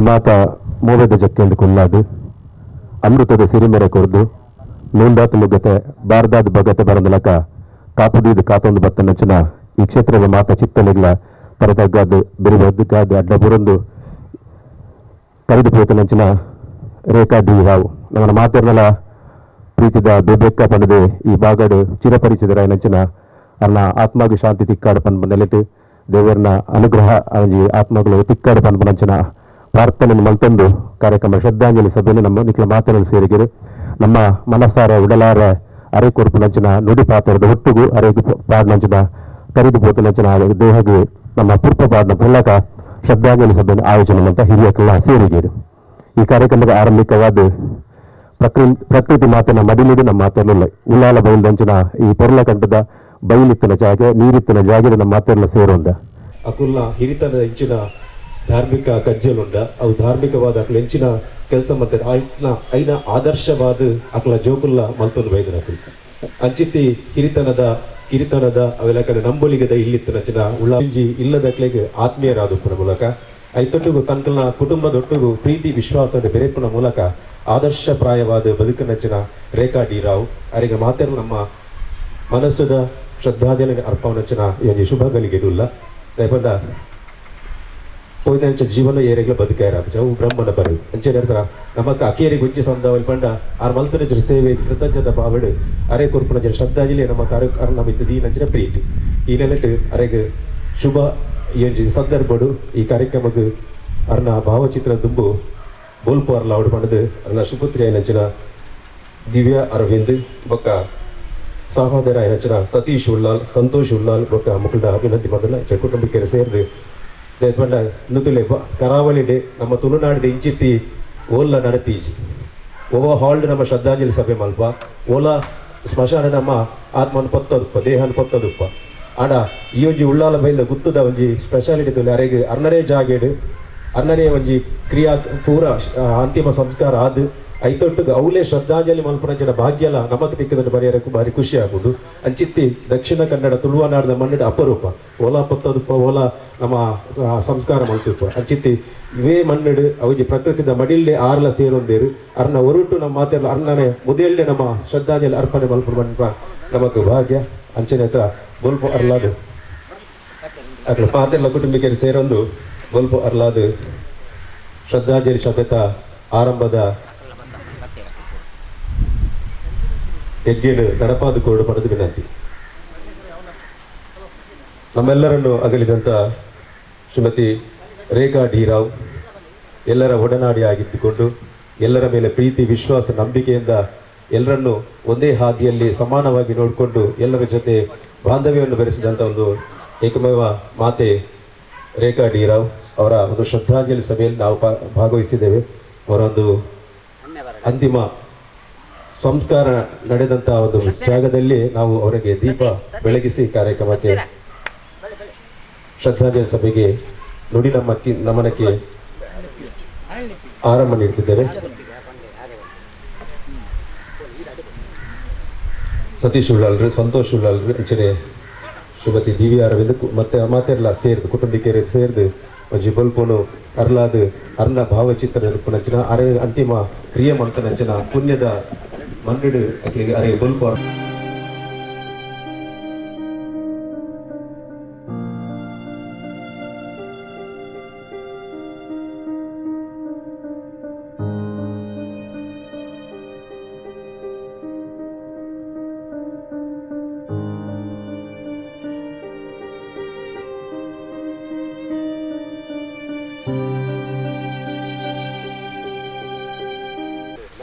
ನಿಕುಲು ಮಾತ ಮೋವೆದ ಜಕ್ಕೆಂಡು ಕುಲ್ಲಾದು ಅಮೃತದ ಸಿರಿಮೆರೆ ಕೊರ್ದು ನೂಂದಾತ್ ಮುಗ್ಗತೆ ಬಾರ್ದಾದ್ ಬಗತೆ ಬರಂದಲಕ ಕಾಪುದೀದು ಕಾತೊಂದು ಬತ್ತನಂಚಿನ ಈ ಕ್ಷೇತ್ರದ ಮಾತ ಚಿತ್ತಲಿಗ್ಲ ತರತಗ್ಗಾದು ಬಿರುಬದ್ಗಾದು ಅಡ್ಡ ಬುರಂದು ಕರೆದು ಪೋತನಂಚಿನ ರೇಖಾ ಡಿ ರಾವ್ ನಮ್ಮ ಮಾತೆರ್ನಲ ಪ್ರೀತಿದ ಬೆಬೆಕ್ಕ ಪಂಡದೆ ಈ ಭಾಗಡು ಚಿರಪರಿಚಿತರಾಯನಂಚಿನ ಅನ್ನ ಆತ್ಮಗ ಶಾಂತಿ ತಿಕ್ಕಾಡು ಪನ್ಪ ನೆಲೆಟು ದೇವರನ ಅನುಗ್ರಹ ಒಂಜಿ ಆತ್ಮಗಳು ತಿಕ್ಕಾಡು ಪನ್ಪನಂಚಿನ ಪ್ರಾರ್ಥನೆ ಮಲ್ತೊಂದು ಕಾರ್ಯಕ್ರಮ ಶ್ರದ್ಧಾಂಜಲಿ ಸಭೆಯನ್ನು ನಮ್ಮ ನಿಖಿಲ ಮಾತನ್ನು ಸೇರಿಗಿರು ನಮ್ಮ ಮನಸಾರ ಉಡಲಾರ ಅರೆ ಕೊರ್ಪುನಂಚಿನ ನುಡಿ ಪಾತ್ರದ ಒಟ್ಟುಗು ಅರೆ ಪಾಡ್ನಂಚಿನ ಕರಿದು ಪೋತನಂಚಿನ ದೇಹಗೆ ನಮ್ಮ ಪುರ್ಪ ಪಾಡ್ನ ಮೂಲಕ ಶ್ರದ್ಧಾಂಜಲಿ ಸಭೆಯನ್ನು ಆಯೋಜನೆ ಅಂತ ಹಿರಿಯಕ್ಕೆಲ್ಲ ಸೇರಿಗಿರು. ಈ ಕಾರ್ಯಕ್ರಮದ ಆರಂಭಿಕವಾದ ಪ್ರಕೃತಿ ಮಾತಿನ ಮಡಿಲಿಡು ನಮ್ಮ ಮಾತೆಲ್ಲ ಉಳ್ಳಾಲ ಬೈಲ್ದಂಚಿನ ಈ ಪೊರ್ಲಕಂಠದ ಬೈಲಿತ್ತಿನ ಜಾಗೆ ನೀರಿತ್ತಿನ ಜಾಗೆ ನಮ್ಮ ಮಾತೆಲ್ಲ ಸೇರುವಂದ ಅಕುಲ್ನ ಹಿರಿತನ ಹೆಂಚಿನ ಧಾರ್ಮಿಕ ಕಜ್ಜಲುಂಡ ಅವು ಧಾರ್ಮಿಕವಾದ ಅಕ್ಲ ಹೆಂಚಿನ ಕೆಲಸ ಮತ್ತೆ ಐನ ಆದರ್ಶವಾದ ಅಕ್ಲ ಜೋಕುಲ್ಲ ಮಲ್ತೊಂದು ಬೈದನಕುಲ್ ಅಂಚಿತ್ತಿ ಹಿರಿತನದ ಕಿರಿತನದ ಅವೆಲ್ಲ ಕಡೆ ನಂಬೊಲಿಗದ ಇಲ್ಲಿತ್ತಿನ ಉಳ್ಳಾಂಜಿ ಇಲ್ಲದಕ್ಲೆಗೆ ಆತ್ಮೀಯರಾದುಪ್ಪುನ ಮೂಲಕ ಐತೊಟ್ಟಿಗೂ ತನ್ಕಲ್ನ ಕುಟುಂಬದೊಟ್ಟಿಗೂ ಪ್ರೀತಿ ವಿಶ್ವಾಸದ ಬೆರೆಪುನ ಮೂಲಕ ಆದರ್ಶಪ್ರಾಯವಾದ ಬದುಕಿನಂಚಿನ ರೇಖಾ ಡಿ ರಾವ್ ಅರಿಗೆ ಮಾತೆರು ನಮ್ಮ ಮನಸ್ಸದ ಶ್ರದ್ಧಾಂಜಲಿ ಅರ್ಪಣಚಿನ ಈ ಶುಭ ಗಳಿಗೆಡುಲ್ಲ ದಯಪಂಡ ಪೋಯ್ದಂಚ ಜೀವನ ಏರೆಗ್ಲ ಬದುಕಾಯರ ಅವು ಬ್ರಹ್ಮನ ಬರು ಅಂಚೆ ಹೇಳ್ತಾರ ನಮಕ್ ಅಕೇರಿ ಗುಂಜಿ ಸಂದವಲ್ ಪಂಡ ಆರ್ ಮಲ್ತನ ಸೇವೆ ಕೃತಜ್ಞത ಭಾವಡು ಅರೆ ಕೊರ್ಪುನ ಶ್ರದ್ಧಾಂಜಲಿ ನಮ್ಮ ಕಾರ್ಯ ನಮ್ಮ ದೀನಂಚಿನ ಪ್ರೀತಿ ಈ ನೆಲೆಟ್ ಅರೆಗೆ ಶುಭ ಈ ಒಂಜಿ ಸಂದರ್ಭಡು ಈ ಕಾರ್ಯಕ್ರಮಕ್ಕೆ ಅರ್ನ ಭಾವಚಿತ್ರ ದುಂಬು ಬೋಲ್ಪು ಅರ್ಲ ಅವಡು ಪಂಡದು ಅರ್ನ ಸುಪುತ್ರಿ ಐನಂಚಿನ ದಿವ್ಯಾ ಅರವಿಂದ್ ಬೊಕ್ಕ ಸಹೋದರ ಐನಂಚಿನ ಸತೀಶ್ ಉಳ್ಳಾಲ್ ಸಂತೋಷ್ ಉಳ್ಳಾಲ್ ಬೊಕ್ಕ ಮುಕುಲ್ದ ವಿನಂತಿ ಮೊದಲ ಕುಟುಂಬಕ್ಕೆ ಸೇರಿದು ಪಂಡ ನುತುಲೆ ಕರಾವಳಿ ಡೇ ನಮ್ಮ ತುಳುನಾಡಿದ ಇಂಚಿತ್ತಿ ಓಲ್ಲ ನಡತೀಜಿ ಓವ ಹಾಲ್ಡ್ ನಮ್ಮ ಶ್ರದ್ಧಾಂಜಲಿ ಸಭೆ ಮಲ್ಪ ಓಲಾ ಸ್ಮಶಾನ ನಮ್ಮ ಆತ್ಮನ ಪೊತ್ತದುಪ್ಪ ದೇಹನ ಪೊತ್ತದುಪ್ಪ ಆಡ ಈ ಒಂಜಿ ಉಳ್ಳಾಲ ಬೈಲ್ದ ಗುತ್ತದ ಒಂಜಿ ಸ್ಪೆಷಾಲಿಟಿ ತುಲೆ ಅರೆಗ್ ಅರ್ನರೇ ಜಾಗೇಡು ಅರ್ನರೇ ಒಂಜಿ ಕ್ರಿಯಾ ಪೂರ ಅಂತಿಮ ಸಂಸ್ಕಾರ ಆದ್ ಐತೊಟ್ಟುಗು ಅವಲೇ ಶ್ರದ್ಧಾಂಜಲಿ ಮಲ್ಪನಂಚಿನ ಭಾಗ್ಯಲ ನಮಕ್ ತಿಕ್ಕದನ್ನು ಬರೆಯರಕ್ಕೂ ಭಾರಿ ಖುಷಿ ಆಗುದು. ಅಂಚಿತ್ತಿ ದಕ್ಷಿಣ ಕನ್ನಡ ತುಳುವನಾಡದ ಮಣ್ಣಿನ ಅಪರೂಪ ಓಲಾ ಪೊತ್ತದುಪ್ಪ ಓಲಾ ನಮ್ಮ ಸಂಸ್ಕಾರ ಮಲ್ತಿಪ್ಪ ಅಂಚಿತ್ತಿ ಇವೇ ಮಣ್ಣಿಡು ಅವಿಜಿ ಪ್ರಕೃತಿದ ಮಡಿಲ್ಲೆ ಆರ್ಲ ಸೇರೊಂದೇರು ಅರ್ನ ಒರುಟು ನಮ್ಮ ಮಾತೆಲ್ಲ ಅರ್ನನೆ ಮುದೆಲ್ಲೆ ನಮ್ಮ ಶ್ರದ್ಧಾಂಜಲಿ ಅರ್ಪಣೆ ಮಲ್ಪು ಮನ್ಪ ನಮಕ್ ಭಾಗ್ಯ ಅಂಚನೆ ಹತ್ರ ಗೋಲ್ಪು ಅರ್ಲಾದು ಅದ್ರ ಪಾತೆಲ್ಲ ಕುಟುಂಬಿಕರು ಸೇರೊಂದು ಗೋಲ್ಪು ಅರ್ಲಾದು ಶ್ರದ್ಧಾಂಜಲಿ ಸಭೆತ ಆರಂಭದ ಹೆಜ್ಜೆಯನ್ನು ನಡಪಾದ ಕೋಡು ಪಡೆದು ವಿನಂತಿ. ನಮ್ಮೆಲ್ಲರನ್ನು ಅಗಲಿದಂಥ ಶ್ರೀಮತಿ ರೇಖಾ ಡಿ ರಾವ್ ಎಲ್ಲರ ಒಡನಾಡಿಯಾಗಿದ್ದುಕೊಂಡು ಎಲ್ಲರ ಮೇಲೆ ಪ್ರೀತಿ ವಿಶ್ವಾಸ ನಂಬಿಕೆಯಿಂದ ಎಲ್ಲರನ್ನು ಒಂದೇ ಹಾದಿಯಲ್ಲಿ ಸಮಾನವಾಗಿ ನೋಡಿಕೊಂಡು ಎಲ್ಲರ ಜೊತೆ ಬಾಂಧವ್ಯವನ್ನು ಬೆರೆಸಿದಂಥ ಒಂದು ಏಕಮೇವ ಮಾತೆ ರೇಖಾ ಡಿ ರಾವ್ ಅವರ ಒಂದು ಶ್ರದ್ಧಾಂಜಲಿ ಸಭೆಯಲ್ಲಿ ನಾವು ಭಾಗವಹಿಸಿದ್ದೇವೆ. ಅವರ ಒಂದು ಅಂತಿಮ ಸಂಸ್ಕಾರ ನಡೆದಂಥ ಒಂದು ಜಾಗದಲ್ಲಿ ನಾವು ಅವರಿಗೆ ದೀಪ ಬೆಳಗಿಸಿ ಕಾರ್ಯಕ್ರಮಕ್ಕೆ ಶ್ರದ್ಧಾಂಜಲಿ ಸಭೆಗೆ ನುಡಿ ನಮನಕ್ಕೆ ಆರಂಭ ನೀಡುತ್ತಿದ್ದೇವೆ. ಸತೀಶ್ ಉಳ್ಳಾಲ್ರು, ಸಂತೋಷ್ ಉಳ್ಳಾಲ್ರು, ಅಂಚನೆ ಶ್ರೀಮತಿ ದಿವ್ಯಾ ಅರವಿಂದ್ ಮತ್ತೆ ಮಾತೆಲ್ಲ ಸೇರ್ದು ಕುಟುಂಬಿಕೆರೆ ಸೇರ್ದು ಒಂಜಿ ಬೊಲ್ಪುನು ಅರ್ಲಾದ್ ಅರ್ನ ಭಾವಚಿತ್ರ ನಂಚಿನ ಅರೆ ಅಂತಿಮ ಕ್ರಿಯೆ ಮಂತನಂಚಿನ ಪುಣ್ಯದ ಮಣ್ಣಿಡು ಅಕ್ಲೆಗ್ ಅರೆ ಬೊಲ್ಪು.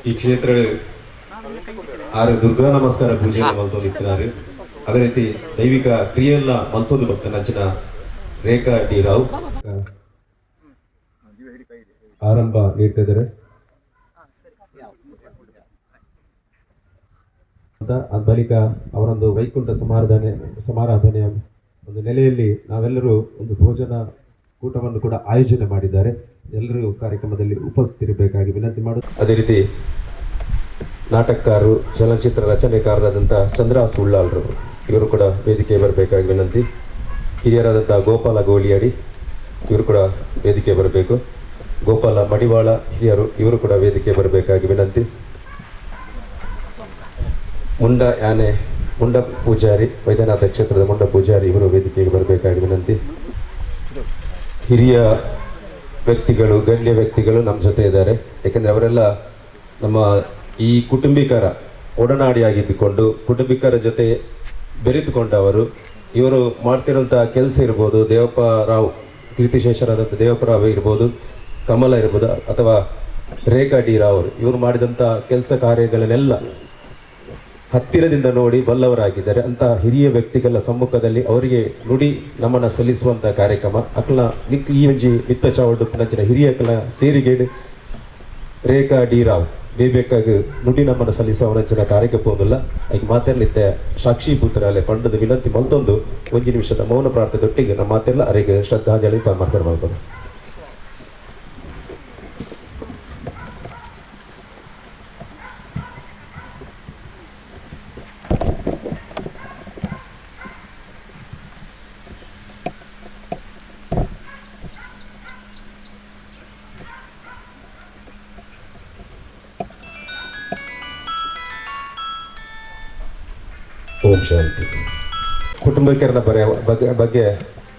ಈ ಕ್ಷೇತ್ರ ಆರು ದುರ್ಗಾ ನಮಸ್ಕಾರ ಪೂಜೆಯನ್ನು ಮಲ್ತೊಂದಿತ್ತಿನಾರು. ಅದೇ ರೀತಿ ದೈವಿಕ ಕ್ರಿಯೆಯನ್ನ ಮಲ್ತೊಂದು ಭಕ್ತನಂಚಿನ ರೇಖಾ ಡಿ ರಾವ್ ಆರಂಭ ನೀಡ್ತಿದ್ದಾರೆ. ಬಳಿಕ ಅವರೊಂದು ವೈಕುಂಠ ಸಮಾರಾಧನೆಯ ಒಂದು ನೆಲೆಯಲ್ಲಿ ನಾವೆಲ್ಲರೂ ಒಂದು ಭೋಜನ ಕೂಟವನ್ನು ಕೂಡ ಆಯೋಜನೆ ಮಾಡಿದ್ದಾರೆ. ಎಲ್ಲರೂ ಕಾರ್ಯಕ್ರಮದಲ್ಲಿ ಉಪಸ್ಥಿತಿರಬೇಕಾಗಿ ವಿನಂತಿ ಮಾಡುತ್ತ, ಅದೇ ರೀತಿ ನಾಟಕಕಾರರು, ಚಲನಚಿತ್ರ ರಚನೆಕಾರರಾದಂಥ ಚಂದ್ರಾಸ್ ಉಳ್ಳಾಲ್ರವರು ಇವರು ಕೂಡ ವೇದಿಕೆ ಬರಬೇಕಾಗಿ ವಿನಂತಿ. ಹಿರಿಯರಾದಂಥ ಗೋಪಾಲ ಗೋಲಿಯಾಡಿ ಇವರು ಕೂಡ ವೇದಿಕೆ ಬರಬೇಕು. Gopala ಮಡಿವಾಳ ಹಿರಿಯರು ಇವರು ಕೂಡ ವೇದಿಕೆ ಬರಬೇಕಾಗಿ ವಿನಂತಿ. ಮುಂಡ ಯಾನೆ ಮುಂಡ ಪೂಜಾರಿ, ವೈದ್ಯನಾಥ ಕ್ಷೇತ್ರದ ಮುಂಡ ಪೂಜಾರಿ ಇವರು ವೇದಿಕೆಗೆ ಬರಬೇಕಾಗಿ ವಿನಂತಿ. ಹಿರಿಯ ವ್ಯಕ್ತಿಗಳು, ಗಣ್ಯ ವ್ಯಕ್ತಿಗಳು ನಮ್ಮ ಜೊತೆ ಇದ್ದಾರೆ. ಯಾಕೆಂದರೆ ಅವರೆಲ್ಲ ನಮ್ಮ ಈ ಕುಟುಂಬಿಕರ ಒಡನಾಡಿಯಾಗಿದ್ದುಕೊಂಡು ಕುಟುಂಬಿಕರ ಜೊತೆ ಬೆರೆತುಕೊಂಡವರು. ಇವರು ಮಾಡ್ತಿರುವಂಥ ಕೆಲಸ ಇರ್ಬೋದು, ದೇವಪ್ಪ ರಾವ್, ಕೀರ್ತಿಶೇಷರಾದಂಥ ದೇವಪ್ಪ ರಾವ್ ಇರ್ಬೋದು, ಕಮಲ ಇರ್ಬೋದು, ಅಥವಾ ರೇಖಾ ಡಿ ರಾವ್ ಅವರು, ಇವರು ಮಾಡಿದಂಥ ಕೆಲಸ ಕಾರ್ಯಗಳನ್ನೆಲ್ಲ ಹತ್ತಿರದಿಂದ ನೋಡಿ ಬಲ್ಲವರಾಗಿದ್ದಾರೆ. ಅಂತಹ ಹಿರಿಯ ವ್ಯಕ್ತಿಗಳ ಸಮ್ಮುಖದಲ್ಲಿ ಅವರಿಗೆ ನುಡಿ ನಮನ ಸಲ್ಲಿಸುವಂಥ ಕಾರ್ಯಕ್ರಮ ಅಕ್ಲ ನಿಕ್ ಈ ಒಂಜಿ ಮಿತ್ತ ಚಾವಡು ನಂಚಿನ ಹಿರಿಯ ಸೇರಿಗೇಡು ರೇಖಾ ಡಿ ರಾವ್ ಬೇಬೇಕಾಗಿ ನುಡಿ ನಮನ ಸಲ್ಲಿಸುವ ಕಾರ್ಯಕ್ರಮ ಒಂದಿಲ್ಲ. ಈಗ ಮಾತಾಡಲಿತ್ತೆ ಸಾಕ್ಷೀಭೂತರಾಲೆ ಪಂಡದ ವಿನಂತಿ ಮತ್ತೊಂದು ಒಂದು ನಿಮಿಷದ ಮೌನ ಪ್ರಾರ್ಥನೆ ನಮ್ಮ ಮಾತೆಲ್ಲ ಅವರಿಗೆ ಶ್ರದ್ಧಾಂಜಲಿ ಸಮರ್ಪಣೆ ಮಾಡ್ಬೋದು. ಓಂ ಶಾಂತಿ. ಕುಟುಂಬಕರನ ಬರೆ ಬಗ್ಗೆ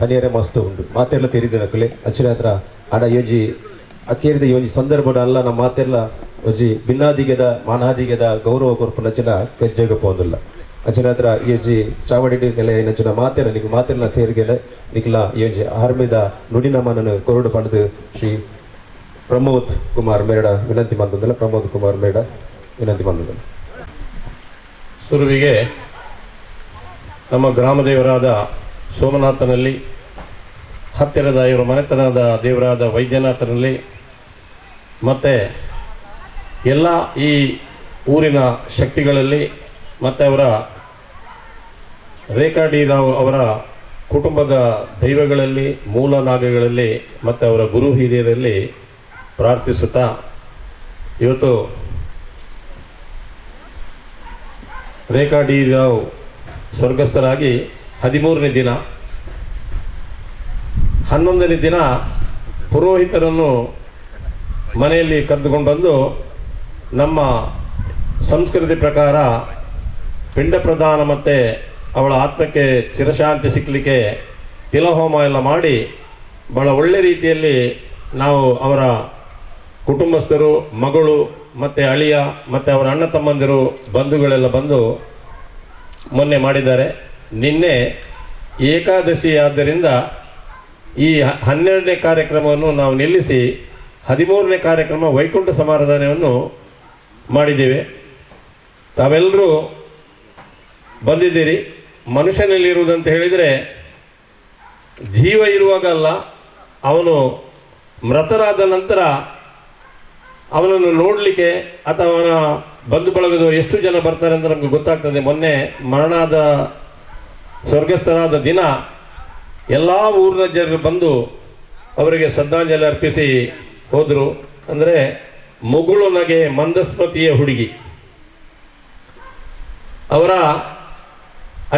ಅನಿಯರೆ ಮಸ್ತು ಉಂಟು ಮಾತೆಲ್ಲ ತೀರಿದ ನಕಲೆ ಅಚ್ಚಿನ ಹತ್ರ ಆಡ ಯೋಜಿ ಅಕ್ಕೇರಿದ ಯೋಜಿ ಸಂದರ್ಭ ಅಲ್ಲ ನಮ್ಮ ಮಾತೆಲ್ಲ ಯೋಜಿ ಭಿನ್ನಾದಿಗೆದ ಮಾನಾದಿಗೆದ ಗೌರವ ಕೊರ್ಪು ನಚಿನ ಕಜ್ಜೆಗೆ ಪೋಂದಿಲ್ಲ. ಅಚ್ಚಿನ ಹತ್ರ ಯೋಜಿ ಚಾವಡಿ ನೆಲೆ ನಚಿನ ಮಾತೆಲ್ಲ ನಿಗ್ ಮಾತೆಲ್ಲ ಸೇರಿಗೆಲೆ ನಿಕ್ಲ ಯೋಜಿ ಆರ್ಮಿದ ನುಡಿ ನಮನನ್ನು ಕೊರಡು ಪಡೆದು ಶ್ರೀ ಪ್ರಮೋದ್ ಕುಮಾರ್ ಮೇಡ ವಿನಂತಿ ಬಂದಿಲ್ಲ. ಪ್ರಮೋದ್ ಕುಮಾರ್ ಮೇಡ ವಿನಂತಿ ಬಂದಿಲ್ಲ. ಸುರುವಿಗೆ ನಮ್ಮ ಗ್ರಾಮದೇವರಾದ ಸೋಮನಾಥನಲ್ಲಿ, ಹತ್ತಿರದ ಇವರ ಮನೆತನದ ದೇವರಾದ ವೈದ್ಯನಾಥನಲ್ಲಿ, ಮತ್ತು ಎಲ್ಲ ಈ ಊರಿನ ಶಕ್ತಿಗಳಲ್ಲಿ, ಮತ್ತು ಅವರ ರೇಖಾ ಡಿ ರಾವ್ ಅವರ ಕುಟುಂಬದ ದೈವಗಳಲ್ಲಿ, ಮೂಲ ನಾಗಗಳಲ್ಲಿ, ಮತ್ತು ಅವರ ಗುರು ಹಿರಿಯರಲ್ಲಿ ಪ್ರಾರ್ಥಿಸುತ್ತಾ ಇವತ್ತು ರೇಖಾ ಡಿ ರಾವ್ ಸ್ವರ್ಗಸ್ಥರಾಗಿ 13ನೇ ದಿನ, 11ನೇ ದಿನ ಪುರೋಹಿತರನ್ನು ಮನೆಯಲ್ಲಿ ಕರೆದುಕೊಂಡು ಬಂದು ನಮ್ಮ ಸಂಸ್ಕೃತಿ ಪ್ರಕಾರ ಪಿಂಡ ಪ್ರದಾನ ಮತ್ತು ಅವಳ ಆತ್ಮಕ್ಕೆ ಚಿರಶಾಂತಿ ಸಿಕ್ಕಲಿಕ್ಕೆ ತಿಲಹೋಮ ಎಲ್ಲ ಮಾಡಿ ಭಾಳ ಒಳ್ಳೆ ರೀತಿಯಲ್ಲಿ ನಾವು ಅವರ ಕುಟುಂಬಸ್ಥರು, ಮಗಳು ಮತ್ತು ಅಳಿಯ ಮತ್ತು ಅವರ ಅಣ್ಣ ತಮ್ಮಂದಿರು, ಬಂಧುಗಳೆಲ್ಲ ಬಂದು ಮೊನ್ನೆ ಮಾಡಿದ್ದಾರೆ. ನಿನ್ನೆ ಏಕಾದಶಿ ಆದ್ದರಿಂದ ಈ 12ನೇ ಕಾರ್ಯಕ್ರಮವನ್ನು ನಾವು ನಿಲ್ಲಿಸಿ 13ನೇ ಕಾರ್ಯಕ್ರಮ ವೈಕುಂಠ ಸಮಾರಾಧನೆಯನ್ನು ಮಾಡಿದ್ದೇವೆ. ತಾವೆಲ್ಲರೂ ಬಂದಿದ್ದೀರಿ. ಮನುಷ್ಯನಲ್ಲಿರುವುದಂತ ಹೇಳಿದರೆ ಜೀವ ಇರುವಾಗ ಅಲ್ಲ, ಅವನು ಮೃತರಾದ ನಂತರ ಅವನನ್ನು ನೋಡಲಿಕ್ಕೆ ಅಥವಾ ಅವನ ಬಂಧು ಬಳಗದವರು ಎಷ್ಟು ಜನ ಬರ್ತಾರೆ ಅಂತ ನಮಗೆ ಗೊತ್ತಾಗ್ತದೆ. ಮೊನ್ನೆ ಮರಣಾದ ಸ್ವರ್ಗಸ್ಥರಾದ ದಿನ ಎಲ್ಲ ಊರಿನ ಜನರು ಬಂದು ಅವರಿಗೆ ಶ್ರದ್ಧಾಂಜಲಿ ಅರ್ಪಿಸಿ ಹೋದರು. ಅಂದರೆ ಮುಗುಳು ನಗೆ ಮಂದಸ್ಮತಿಯ ಹುಡುಗಿ, ಅವರ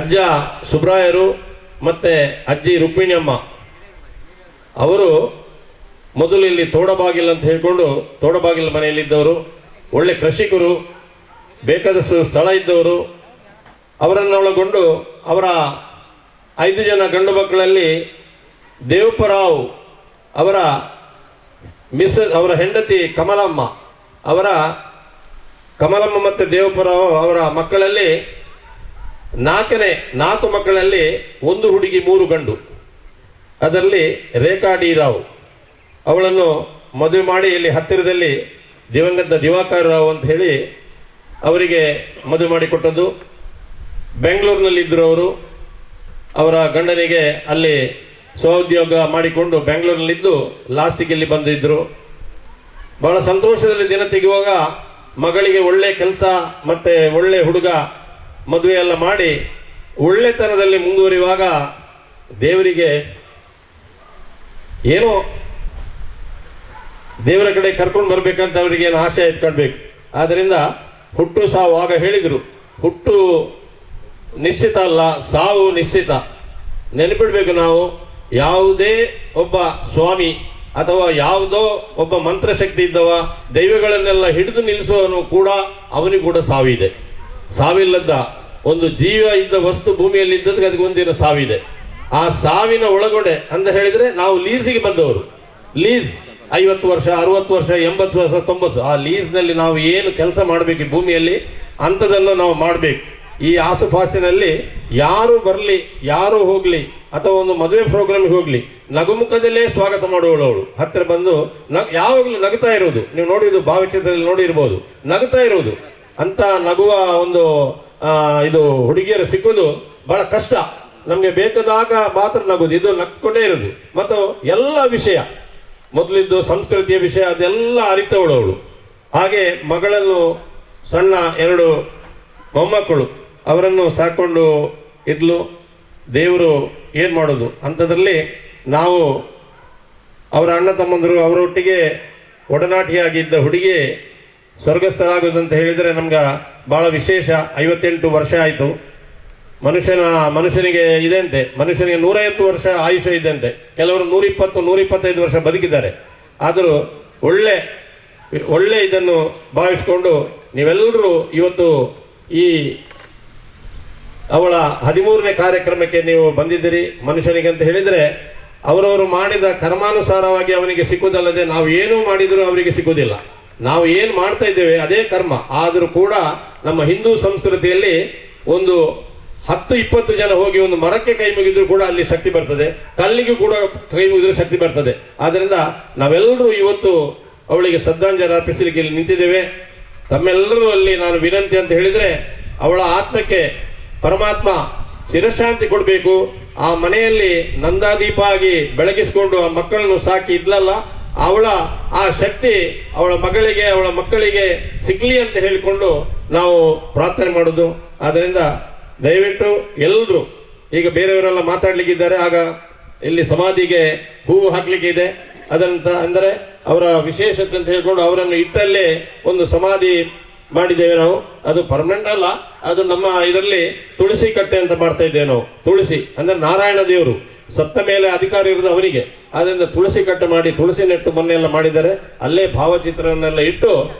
ಅಜ್ಜ ಸುಬ್ರಾಯರು ಮತ್ತು ಅಜ್ಜಿ ರುಕ್ಮಿಣಿಯಮ್ಮ ಅವರು ಮೊದಲು ಇಲ್ಲಿ ತೋಡಬಾಗಿಲು ಅಂತ ಹೇಳಿಕೊಂಡು ತೋಡಬಾಗಿಲು ಮನೆಯಲ್ಲಿದ್ದವರು, ಒಳ್ಳೆ ಕೃಷಿಕರು, ಬೇಕಾದಷ್ಟು ಸ್ಥಳ ಇದ್ದವರು. ಅವರನ್ನು ಒಳಗೊಂಡು ಅವರ 5 ಜನ ಗಂಡು ಮಕ್ಕಳಲ್ಲಿ ದೇವಪ್ಪರಾವ್ ಅವರ ಮಿಸ್ಸಸ್, ಅವರ ಹೆಂಡತಿ ಕಮಲಮ್ಮ, ಅವರ ಕಮಲಮ್ಮ ಮತ್ತು ದೇವಪ್ಪರಾವ್ ಅವರ ಮಕ್ಕಳಲ್ಲಿ 4 ಮಕ್ಕಳಲ್ಲಿ 1 ಹುಡುಗಿ 3 ಗಂಡು. ಅದರಲ್ಲಿ ರೇಖಾ ಡಿ ರಾವ್ ಅವಳನ್ನು ಮದುವೆ ಮಾಡಿ ಇಲ್ಲಿ ಹತ್ತಿರದಲ್ಲಿ ದಿವಂಗತ ದಿವಾಕರ್ ರಾವ್ ಅಂತ ಹೇಳಿ ಅವರಿಗೆ ಮದುವೆ ಮಾಡಿಕೊಟ್ಟದ್ದು. ಬೆಂಗಳೂರಿನಲ್ಲಿದ್ದರು ಅವರು. ಅವರ ಗಂಡನಿಗೆ ಅಲ್ಲಿ ಸ್ವಉದ್ಯೋಗ ಮಾಡಿಕೊಂಡು ಬೆಂಗಳೂರಿನಲ್ಲಿದ್ದು ಲಾಸ್ಟಿಗೆ ಇಲ್ಲಿ ಬಂದಿದ್ದರು. ಬಹಳ ಸಂತೋಷದಲ್ಲಿ ದಿನ ತೆಗೆಯುವಾಗ ಮಗಳಿಗೆ ಒಳ್ಳೆ ಕೆಲಸ ಮತ್ತು ಒಳ್ಳೆ ಹುಡುಗ ಮದುವೆಯೆಲ್ಲ ಮಾಡಿ ಒಳ್ಳೆತನದಲ್ಲಿ ಮುಂದುವರಿಯುವಾಗ ದೇವರಿಗೆ ಏನೋ ದೇವರ ಕಡೆ ಕರ್ಕೊಂಡು ಬರಬೇಕಂತ ಅವರಿಗೆ ಏನು ಆಸೆ ಇಟ್ಕೊಳ್ಬೇಕು. ಆದ್ದರಿಂದ ಹುಟ್ಟು ಸಾವು ಆಗ ಹೇಳಿದರು, ಹುಟ್ಟು ನಿಶ್ಚಿತ ಅಲ್ಲ, ಸಾವು ನಿಶ್ಚಿತ. ನೆನಪಿಡಬೇಕು ನಾವು, ಯಾವುದೇ ಒಬ್ಬ ಸ್ವಾಮಿ ಅಥವಾ ಯಾವುದೋ ಒಬ್ಬ ಮಂತ್ರಶಕ್ತಿ ಇದ್ದವ, ದೈವಗಳನ್ನೆಲ್ಲ ಹಿಡಿದು ನಿಲ್ಲಿಸುವವನು ಕೂಡ ಅವನಿಗೂ ಕೂಡ ಸಾವಿದೆ. ಸಾವಿಲ್ಲದ ಒಂದು ಜೀವ ಇದ್ದ ವಸ್ತು ಭೂಮಿಯಲ್ಲಿ ಇದ್ದದಕ್ಕೆ ಅದಕ್ಕೆ ಒಂದಿನ ಸಾವಿದೆ. ಆ ಸಾವಿನ ಒಳಗಡೆ ಅಂತ ಹೇಳಿದ್ರೆ ನಾವು ಲೀಸಿಗೆ ಬಂದವರು. ಲೀಸ್ 50 ವರ್ಷ, 60 ವರ್ಷ, 80 ವರ್ಷ, 90, ಆ ಲೀಸ್ನಲ್ಲಿ ನಾವು ಏನು ಕೆಲಸ ಮಾಡಬೇಕು ಭೂಮಿಯಲ್ಲಿ ಅಂಥದನ್ನು ನಾವು ಮಾಡಬೇಕು. ಈ ಆಸುಪಾಸಿನಲ್ಲಿ ಯಾರು ಬರಲಿ, ಯಾರು ಹೋಗಲಿ, ಅಥವಾ ಒಂದು ಮದುವೆ ಪ್ರೋಗ್ರಾಮಿಗೆ ಹೋಗಲಿ, ನಗುಮುಖದಲ್ಲೇ ಸ್ವಾಗತ ಮಾಡುವಳು ಅವಳು. ಹತ್ತಿರ ಬಂದು ಯಾವಾಗಲೂ ನಗುತ್ತಾ ಇರೋದು ನೀವು ನೋಡಿದ್ದು, ಭಾವಚಿತ್ರದಲ್ಲಿ ನೋಡಿರ್ಬೋದು, ನಗುತ್ತಾ ಇರೋದು. ಅಂತ ನಗುವ ಒಂದು ಇದು ಹುಡುಗಿಯರು ಸಿಕ್ಕೋದು ಬಹಳ ಕಷ್ಟ. ನಮಗೆ ಬೇಕಾದಾಗ ಮಾತ್ರ ನಗುದು, ಇದು ನಗ್ಕೊಂಡೇ ಇರೋದು. ಮತ್ತು ಎಲ್ಲ ವಿಷಯ, ಮೊದಲಿದ್ದು ಸಂಸ್ಕೃತಿಯ ವಿಷಯ ಅದೆಲ್ಲ ಅರಿತವಳು ಅವಳು. ಹಾಗೆ ಮಗಳನ್ನು, ಸಣ್ಣ 2 ಮೊಮ್ಮಕ್ಕಳು, ಅವರನ್ನು ಸಾಕೊಂಡು ಇದ್ಲು. ದೇವರು ಏನು ಮಾಡೋದು ಅಂಥದ್ರಲ್ಲಿ ನಾವು ಅವರ ಅಣ್ಣ ತಮ್ಮಂದರು ಅವರೊಟ್ಟಿಗೆ ಒಡನಾಟಿಯಾಗಿದ್ದ ಹುಡುಗಿ ಸ್ವರ್ಗಸ್ಥರಾಗೋದಂತ ಹೇಳಿದರೆ ನಮ್ಗೆ ಭಾಳ ವಿಶೇಷ. 58 ವರ್ಷ ಆಯಿತು. ಮನುಷ್ಯನಿಗೆ ಇದೆಂತೆ, ಮನುಷ್ಯನಿಗೆ 150 ವರ್ಷ ಆಯುಷ್ಯ ಇದ್ದಂತೆ. ಕೆಲವರು 120, 125 ವರ್ಷ ಬದುಕಿದ್ದಾರೆ. ಆದರೂ ಒಳ್ಳೆ ಒಳ್ಳೆ ಇದನ್ನು ಭಾವಿಸಿಕೊಂಡು ನೀವೆಲ್ಲರೂ ಇವತ್ತು ಈ ಅವಳ 13ನೇ ಕಾರ್ಯಕ್ರಮಕ್ಕೆ ನೀವು ಬಂದಿದ್ದೀರಿ. ಮನುಷ್ಯನಿಗೆ ಅಂತ ಹೇಳಿದರೆ ಅವರವರು ಮಾಡಿದ ಕರ್ಮಾನುಸಾರವಾಗಿ ಅವನಿಗೆ ಸಿಕ್ಕುವುದಲ್ಲದೆ ನಾವು ಏನೂ ಮಾಡಿದರೂ ಅವರಿಗೆ ಸಿಕ್ಕುವುದಿಲ್ಲ. ನಾವು ಏನು ಮಾಡ್ತಾ ಇದ್ದೇವೆ ಅದೇ ಕರ್ಮ. ಆದರೂ ಕೂಡ ನಮ್ಮ ಹಿಂದೂ ಸಂಸ್ಕೃತಿಯಲ್ಲಿ ಒಂದು 10-20 ಜನ ಹೋಗಿ ಒಂದು ಮರಕ್ಕೆ ಕೈ ಮುಗಿದ್ರೂ ಕೂಡ ಅಲ್ಲಿ ಶಕ್ತಿ ಬರ್ತದೆ, ಕಲ್ಲಿಗೂ ಕೂಡ ಕೈ ಮುಗಿದ್ರೂ ಶಕ್ತಿ ಬರ್ತದೆ. ಆದ್ದರಿಂದ ನಾವೆಲ್ಲರೂ ಇವತ್ತು ಅವಳಿಗೆ ಶ್ರದ್ಧಾಂಜಲಿ ಅರ್ಪಿಸಲಿಕ್ಕೆ ಇಲ್ಲಿ ನಿಂತಿದ್ದೇವೆ. ತಮ್ಮೆಲ್ಲರೂ ಅಲ್ಲಿ ನಾನು ವಿನಂತಿ ಅಂತ ಹೇಳಿದರೆ, ಅವಳ ಆತ್ಮಕ್ಕೆ ಪರಮಾತ್ಮ ಚಿರಶಾಂತಿ ಕೊಡಬೇಕು. ಆ ಮನೆಯಲ್ಲಿ ನಂದಾದೀಪ ಆಗಿ ಬೆಳಗಿಸಿಕೊಂಡು ಆ ಮಕ್ಕಳನ್ನು ಸಾಕಿ ಇದ್ಲಲ್ಲ, ಅವಳ ಆ ಶಕ್ತಿ ಅವಳ ಮಗಳಿಗೆ, ಅವಳ ಮಕ್ಕಳಿಗೆ ಸಿಗ್ಲಿ ಅಂತ ಹೇಳಿಕೊಂಡು ನಾವು ಪ್ರಾರ್ಥನೆ ಮಾಡೋದು. ಆದ್ದರಿಂದ ದಯವಿಟ್ಟು ಎಲ್ಲರೂ, ಈಗ ಬೇರೆಯವರೆಲ್ಲ ಮಾತಾಡ್ಲಿಕ್ಕಿದ್ದಾರೆ, ಆಗ ಇಲ್ಲಿ ಸಮಾಧಿಗೆ ಹೂವು ಹಾಕ್ಲಿಕ್ಕೆ ಇದೆ. ಅದಂತ ಅಂದರೆ ಅವರ ವಿಶೇಷತೆ ಅಂತ ಹೇಳಿಕೊಂಡು ಅವರನ್ನು ಇಟ್ಟಲ್ಲೇ ಒಂದು ಸಮಾಧಿ ಮಾಡಿದ್ದೇವೆ ನಾವು. ಅದು ಪರ್ಮನೆಂಟ್ ಅಲ್ಲ, ಅದು ನಮ್ಮ ಇದರಲ್ಲಿ ತುಳಸಿ ಕಟ್ಟೆ ಅಂತ ಮಾಡ್ತಾ ಇದ್ದೇವೆ ನಾವು. ತುಳಸಿ ಅಂದರೆ ನಾರಾಯಣ ದೇವರು, ಸತ್ತ ಮೇಲೆ ಅಧಿಕಾರ ಇರೋದು ಅವರಿಗೆ. ಆದ್ದರಿಂದ ತುಳಸಿ ಕಟ್ಟೆ ಮಾಡಿ ತುಳಸಿ ನೆಟ್ಟು ಮೊನ್ನೆ ಎಲ್ಲ ಮಾಡಿದ್ದಾರೆ. ಅಲ್ಲೇ ಭಾವಚಿತ್ರವನ್ನೆಲ್ಲ ಇಟ್ಟು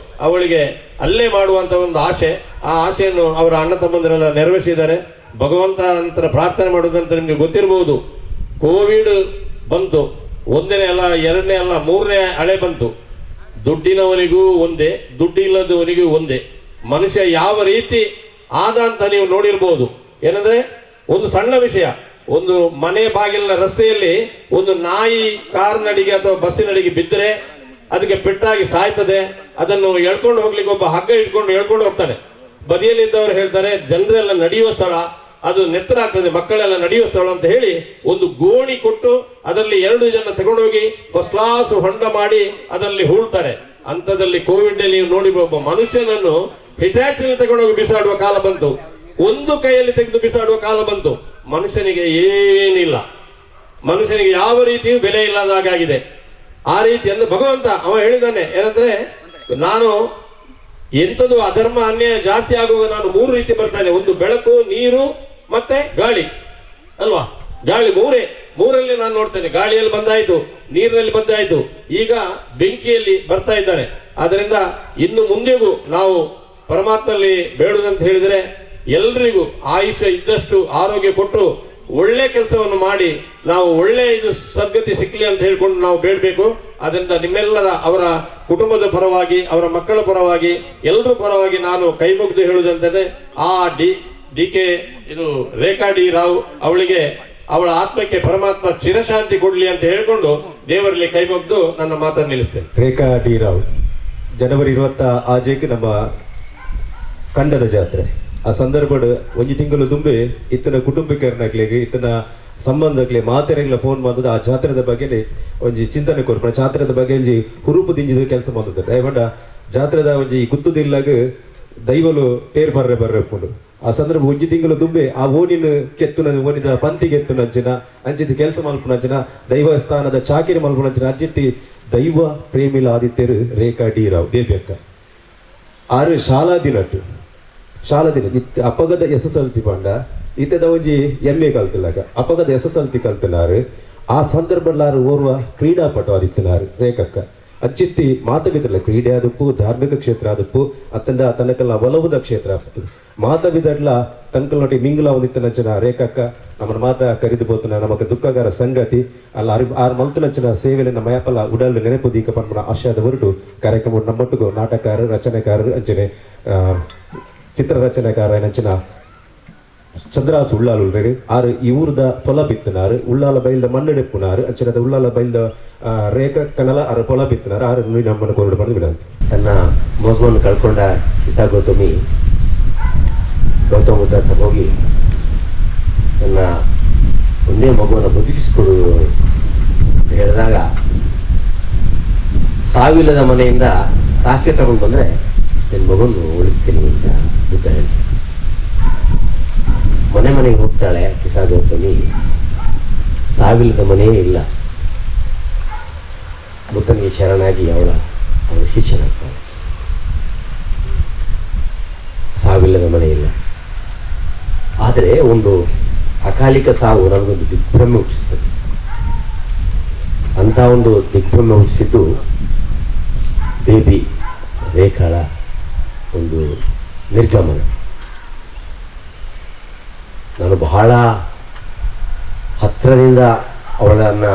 ಅವಳಿಗೆ ಅಲ್ಲೇ ಮಾಡುವಂಥ ಒಂದು ಆಸೆ, ಆ ಆಸೆಯನ್ನು ಅವರ ಅಣ್ಣ ತಮ್ಮಂದಿರೆಲ್ಲ ನೆರವೇರಿಸಿದ್ದಾರೆ. ಭಗವಂತ ನಂತರ ಪ್ರಾರ್ಥನೆ ಮಾಡೋದಂತ ನಿಮಗೆ ಗೊತ್ತಿರ್ಬೋದು. ಕೋವಿಡ್ ಬಂತು, ಒಂದನೇ ಅಲ್ಲ, ಎರಡನೇ ಅಲ್ಲ, ಮೂರನೇ ಅಲೆ ಬಂತು. ದುಡ್ಡಿನವನಿಗೂ ಒಂದೇ, ದುಡ್ಡಿಲ್ಲದವನಿಗೂ ಒಂದೇ. ಮನುಷ್ಯ ಯಾವ ರೀತಿ ಆದ ಅಂತ ನೀವು ನೋಡಿರ್ಬೋದು. ಏನಂದ್ರೆ ಒಂದು ಸಣ್ಣ ವಿಷಯ, ಒಂದು ಮನೆ ಬಾಗಿಲಿನ ರಸ್ತೆಯಲ್ಲಿ ಒಂದು ನಾಯಿ ಕಾರ್ನಡಿಗೆ ಅಥವಾ ಬಸ್ಸಿನಡಿಗೆ ಬಿದ್ದರೆ ಅದಕ್ಕೆ ಪೆಟ್ಟಾಗಿ ಸಾಯ್ತದೆ. ಅದನ್ನು ಎಳ್ಕೊಂಡು ಹೋಗ್ಲಿಕ್ಕೆ ಒಬ್ಬ ಹಗ್ಗ ಇಟ್ಕೊಂಡು ಎಳ್ಕೊಂಡು ಹೋಗ್ತಾನೆ. ಬದಿಯಲ್ಲಿದ್ದವರು ಹೇಳ್ತಾರೆ, ಜನರೆಲ್ಲ ನಡೆಯುವ ಸ್ಥಳ ಅದು, ನೆತ್ತರಾಗ್ತದೆ, ಮಕ್ಕಳೆಲ್ಲ ನಡೆಯುವ ಸ್ಥಳ ಅಂತ ಹೇಳಿ ಒಂದು ಗೋಣಿ ಕೊಟ್ಟು ಅದರಲ್ಲಿ 2 ಜನ ತಗೊಂಡೋಗಿ ಫಸ್ಟ್ ಕ್ಲಾಸ್ ಹೊಂಡ ಮಾಡಿ ಅದರಲ್ಲಿ ಹೂಳ್ತಾರೆ. ಅಂಥದ್ರಲ್ಲಿ ಕೋವಿಡ್ ನೀವು ನೋಡಿ, ಒಬ್ಬ ಮನುಷ್ಯನನ್ನು ಹಿಟಾಚಿನಲ್ಲಿ ತಗೊಂಡೋಗಿ ಬಿಸಾಡುವ ಕಾಲ ಬಂತು, ಒಂದು ಕೈಯಲ್ಲಿ ತೆಗೆದು ಬಿಸಾಡುವ ಕಾಲ ಬಂತು. ಮನುಷ್ಯನಿಗೆ ಏನಿಲ್ಲ, ಮನುಷ್ಯನಿಗೆ ಯಾವ ರೀತಿಯೂ ಬೆಲೆ ಇಲ್ಲದಾಗಿದೆ. ಆ ರೀತಿ ಅಂದ್ರೆ ಭಗವಂತ ಅವ ಹೇಳಿದ್ದಾನೆ ಏನಂದ್ರೆ, ನಾನು ಎಂಥದ್ದು ಅಧರ್ಮ ಅನ್ಯಾಯ ಜಾಸ್ತಿ ಆಗುವಾಗ ನಾನು 3 ರೀತಿ ಬರ್ತಾನೆ. ಒಂದು ಬೆಳಕು, ನೀರು, ಮತ್ತೆ ಗಾಳಿ ಅಲ್ವಾ? ಗಾಳಿ ಮೂರಲ್ಲಿ ನಾನು ನೋಡ್ತೇನೆ. ಗಾಳಿಯಲ್ಲಿ ಬಂದಾಯ್ತು, ನೀರಿನಲ್ಲಿ ಬಂದಾಯ್ತು, ಈಗ ಬೆಂಕಿಯಲ್ಲಿ ಬರ್ತಾ ಇದ್ದಾನೆ. ಆದ್ರಿಂದ ಇನ್ನು ಮುಂದೆಗೂ ನಾವು ಪರಮಾತ್ಮಲ್ಲಿ ಬೇಡುವುದಂತ ಹೇಳಿದರೆ, ಎಲ್ರಿಗೂ ಆಯುಷ್ಯ ಇದ್ದಷ್ಟು ಆರೋಗ್ಯ ಕೊಟ್ಟು ಒಳ್ಳೆ ಕೆಲಸವನ್ನು ಮಾಡಿ ನಾವು ಒಳ್ಳೆ ಇದು ಸದ್ಗತಿ ಸಿಕ್ಕಲಿ ಅಂತ ಹೇಳ್ಕೊಂಡು ನಾವು ಬೇಡಬೇಕು. ಅದರಿಂದ ನಿಮ್ಮೆಲ್ಲರ ಅವರ ಕುಟುಂಬದ ಪರವಾಗಿ, ಅವರ ಮಕ್ಕಳ ಪರವಾಗಿ, ಎಲ್ಲರ ಪರವಾಗಿ ನಾನು ಕೈ ಮುಗಿದು ಹೇಳುವುದಂತಂದ್ರೆ, ಆ ಡಿ ಕೆ ಇದು ರೇಖಾ ಡಿ ರಾವ್ ಅವಳಿಗೆ, ಅವಳ ಆತ್ಮಕ್ಕೆ ಪರಮಾತ್ಮ ಚಿರಶಾಂತಿ ಕೊಡ್ಲಿ ಅಂತ ಹೇಳ್ಕೊಂಡು ದೇವರಲ್ಲಿ ಕೈ ಮುಗಿದು ನನ್ನ ಮಾತನ್ನು ನಿಲ್ಲಿಸ್ತೇನೆ. ರೇಖಾ ಡಿ ರಾವ್, ಜನವರಿ 26 ನಮ್ಮ ಕಂಡದ ಜಾತ್ರೆ. ಆ ಸಂದರ್ಭಡ್ ಒಂಜಿ ತಿಂಗಳು ತುಂಬೆ ಇತ್ತನ ಕುಟುಂಬಿಕರನಾಗ್ಲಿಗೆ ಇತ್ತನ ಸಂಬಂಧಕ್ಲೆ ಮಾತೆರೆಗ್ಲ ಫೋನ್ ಬಂದದ ಆ ಜಾತ್ರೆದ ಬಗ್ಗೆ ಒಂಜಿ ಚಿಂತನೆ ಕೊರ್ಪಣ, ಜಾತ್ರೆದ ಬಗ್ಗೆ ಒಂಜಿ ಹುರುಪು ದಿಂಜಿದ ಕೆಲಸ ಬಂದದ. ದಯಪಂಡ ಜಾತ್ರೆದ ಒಂಜಿ ಗುತ್ತುದಿಲ್ಲಾಗ ದೈವಲು ಪೇರ್ ಬರ್ರೆ ಬರ್ರೆ ಉಪ್ಪುಂಡು. ಆ ಸಂದರ್ಭ ಒಂಜಿ ತಿಂಗಳು ತುಂಬೆ ಆ ಓನಿನ ಕೆತ್ತುನ ಓನಿದ ಪಂತಿ ಕೆತ್ತುನಂಚಿನ ಅಂಚಿತಿ ಕೆಲಸ ಮಲ್ಪುನಂಚಿನ ದೈವಸ್ಥಾನದ ಚಾಕಿರಿ ಮಲ್ಪುನಂಚಿನ ಅಜ್ಜಿತ್ತಿ ದೈವ ಪ್ರೇಮಿಲ ಆದಿತ್ಯರು ರೇಖಾ ಡಿ ರಾವ್ ದೇವ್ಯಕ್ಕ. ಆರು ಶಾಲಾ ದಿನಟ್ಟು ಶಾಲಾ ದಿನ ಇತ್ತ ಅಪ್ಪಗದ SSLC ಪಂಡ ಇತ್ತದ ಒಂಜಿ MA ಕಲ್ತಿಲ್ಲಾಗ ಅಪ್ಪಗದ SSLC ಕಲ್ತಿನಾರು. ಆ ಸಂದರ್ಭದಲ್ಲಾರು ಓರ್ವ ಕ್ರೀಡಾಪಟು ಆದಿತ್ತಿನಾರು ರೇಖಕ್ಕ ಅಚ್ಚಿತ್ತಿ ಮಾತವಿದ್ರಲ್ಲ ಕ್ರೀಡೆ ಆದಪ್ಪು ಧಾರ್ಮಿಕ ಕ್ಷೇತ್ರ ಆದಪ್ಪು ಅತ್ತಂದ ತನಕಲ್ಲ ಒಲವುದ ಕ್ಷೇತ್ರ ಮಾತವಿದರ್ಲ ತಂಕಲ್ನೊಟ್ಟಿ ಮಿಂಗ್ಲ ಒಂದಿತ್ತನಂಚನ ರೇಖಕ್ಕ ನಮ್ಮನ ಮಾತ ಕರಿದು ಬೋತನ ನಮಕ ದುಃಖಗಾರ ಸಂಗತಿ ಅಲ್ಲ ಆರು ಮಲ್ತನಂಚನ ಸೇವೆಲೆ ನಮ್ಮ ಯಾಪಲ ಉಡಲ್ ನೆನಪು ದೀಕ ಪನ್ಪನ ಆಶಯದ ಹೊರಟು ಕಾರ್ಯಕ್ರಮ ನಮ್ಮೊಟ್ಟಿಗೂ ನಾಟಕಾರರು ರಚನೆಕಾರರು ಅಂಚನೆ ಚಿತ್ರರಚನೆಕಾರ ನಂಚಿನ ಚಂದ್ರಾಸು ಉಳ್ಳಾಲು ಉಳ್ಳೇರು ಆರು ಈ ಊರ್ದ ಪೊಲ ಬಿತ್ತನಾರು ಉಳ್ಳಾಲ ಬೈಲ್ದ ಮಣ್ಣೆಡೆಪ್ಪುನಾರು ಅಂಚನದ ಉಳ್ಳಾಲ ಬೈಲ್ದ ರೇಖ ಕನಲ ಆರು ಪೊಲ ಬಿತ್ತನಾರು ಆರು ನಮ್ಮನ್ನು ಕೋರಡು ಬಂದು ವಿನಂತಿ. ತನ್ನ ಮಗುವನ್ನು ಕಳ್ಕೊಂಡ ಕಿಸಾ ಗೌತಮಿ ಗೌತಮ ಬುದ್ಧ ಹತ್ರ ಹೋಗಿ ತನ್ನ ಒಂದೇ ಮಗುವನ್ನು ಬದುಕಿಸಿಕೊಡು ಅಂತ ಹೇಳಿದಾಗ ಸಾವಿಲ್ಲದ ಮನೆಯಿಂದ ಸಾಸಿಗೆ ತಗೊಂಡು ಬಂದರೆ ನಿನ್ನ ಮಗುವನ್ನು ಉಳಿಸ್ತೀನಿ ಅಂತ ಬುದ್ಧ ಹೇಳ್ತಾರೆ. ಮನೆ ಮನೆಗೆ ಹೋಗ್ತಾಳೆ ಕಿಸಾ ಗೌತಮಿ, ಸಾವಿಲ್ಲದ ಮನೆಯೇ ಇಲ್ಲ. ಬುದ್ಧನಿಗೆ ಶರಣಾಗಿ ಅವಳ ಶಿಷ್ಯನಾಗ್ತಾಳೆ. ಸಾವಿಲ್ಲದ ಮನೆ ಇಲ್ಲ, ಆದರೆ ಒಂದು ಅಕಾಲಿಕ ಸಾವು ನಮಗೊಂದು ದಿಗ್ಭ್ರಮೆ ಹುಟ್ಟಿಸ್ತದೆ. ಅಂಥ ಒಂದು ದಿಗ್ಭ್ರಮೆ ಹುಟ್ಟಿಸಿದ್ದು ಬೇಬಿ ರೇಖಾಳ ಒಂದು ನಿರ್ಗಮನ. ನಾನು ಬಹಳ ಹತ್ತಿರದಿಂದ ಅವಳನ್ನು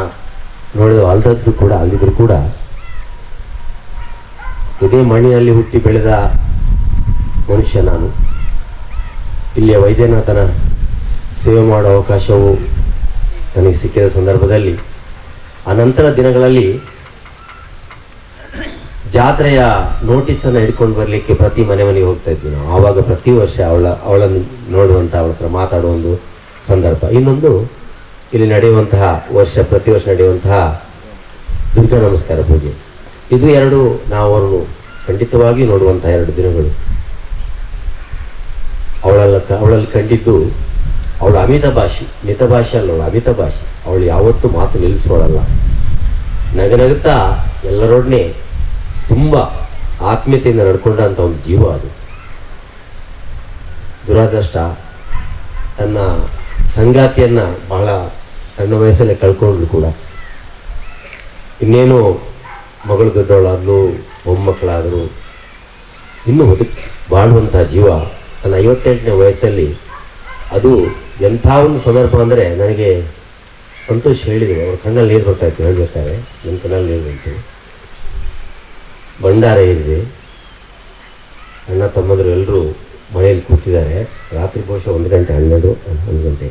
ನೋಡಿದ ಅಲ್ಲಿದ್ದರೂ ಕೂಡ ಇದೇ ಮಣ್ಣಿನಲ್ಲಿ ಹುಟ್ಟಿ ಬೆಳೆದ ಮನುಷ್ಯ ನಾನು. ಇಲ್ಲಿಯ ವೈದ್ಯನಾಥನ ಸೇವೆ ಮಾಡುವ ಅವಕಾಶವು ನನಗೆ ಸಿಕ್ಕಿದ ಸಂದರ್ಭದಲ್ಲಿ ಅನಂತರ ದಿನಗಳಲ್ಲಿ ಜಾತ್ರೆಯ ನೋಟಿಸನ್ನು ಹಿಡ್ಕೊಂಡು ಬರಲಿಕ್ಕೆ ಪ್ರತಿ ಮನೆ ಮನೆಗೆ ಹೋಗ್ತಾ ಇದ್ವಿ ನಾವು. ಆವಾಗ ಪ್ರತಿ ವರ್ಷ ಅವಳನ್ನು ನೋಡುವಂಥ, ಅವಳ ಹತ್ರ ಮಾತಾಡುವ ಒಂದು ಸಂದರ್ಭ. ಇನ್ನೊಂದು ಇಲ್ಲಿ ನಡೆಯುವಂತಹ ಪ್ರತಿ ವರ್ಷ ನಡೆಯುವಂತಹ ದುರ್ಗಾ ನಮಸ್ಕಾರ ಪೂಜೆ, ಇದು ಎರಡು ನಾವು ಅವರನ್ನು ಖಂಡಿತವಾಗಿ ನೋಡುವಂತಹ ಎರಡು ದಿನಗಳು. ಅವಳಲ್ಲಿ ಕಂಡಿದ್ದು ಅವಳು ಅಮಿತ ಭಾಷೆ, ಮಿತ ಭಾಷೆ ಅಲ್ಲ, ಅವಳು ಅಮಿತ ಭಾಷೆ. ಅವಳು ಯಾವತ್ತೂ ಮಾತು ನಿಲ್ಲಿಸೋಳಲ್ಲ. ನಗನಗುತ್ತಾ ಎಲ್ಲರೊಡನೆ ತುಂಬ ಆತ್ಮೀಯತೆಯಿಂದ ನಡ್ಕೊಂಡಂಥ ಒಂದು ಜೀವ ಅದು. ದುರಾದೃಷ್ಟ, ತನ್ನ ಸಂಗಾತಿಯನ್ನು ಬಹಳ ಸಣ್ಣ ವಯಸ್ಸಲ್ಲೇ ಕಳ್ಕೊಂಡ್ಳು ಕೂಡ. ಇನ್ನೇನು ಮಗಳು ದೊಡ್ಡವಳಾದ್ಲು, ಮೊಮ್ಮಕ್ಕಳಾದರು, ಇನ್ನೂ ಬದುಕಿ ಬಾಳುವಂಥ ಜೀವ ತನ್ನ 58ನೇ ವಯಸ್ಸಲ್ಲಿ. ಅದು ಎಂಥ ಒಂದು ಸಂದರ್ಭ ಅಂದರೆ, ನನಗೆ ಸಂತೋಷ್ ಹೇಳಿದರು, ಅವ್ರ ಕಣ್ಣಲ್ಲಿ ನೀರು ಬರ್ತಾಯಿತ್ತು ಹೇಳ್ಬೇಕಾದ್ರೆ, ನನ್ನ ಕಣ್ಣಲ್ಲಿ ನೀರು ಬಂತು. ಭಂಡಾರ ಇದೆ, ಅಣ್ಣ ತಮ್ಮಂದರು ಎಲ್ಲರೂ ಮನೆಯಲ್ಲಿ ಕೂತಿದ್ದಾರೆ. ರಾತ್ರಿ ಬಹುಶಃ 1 ಗಂಟೆ 12 1 ಗಂಟೆ.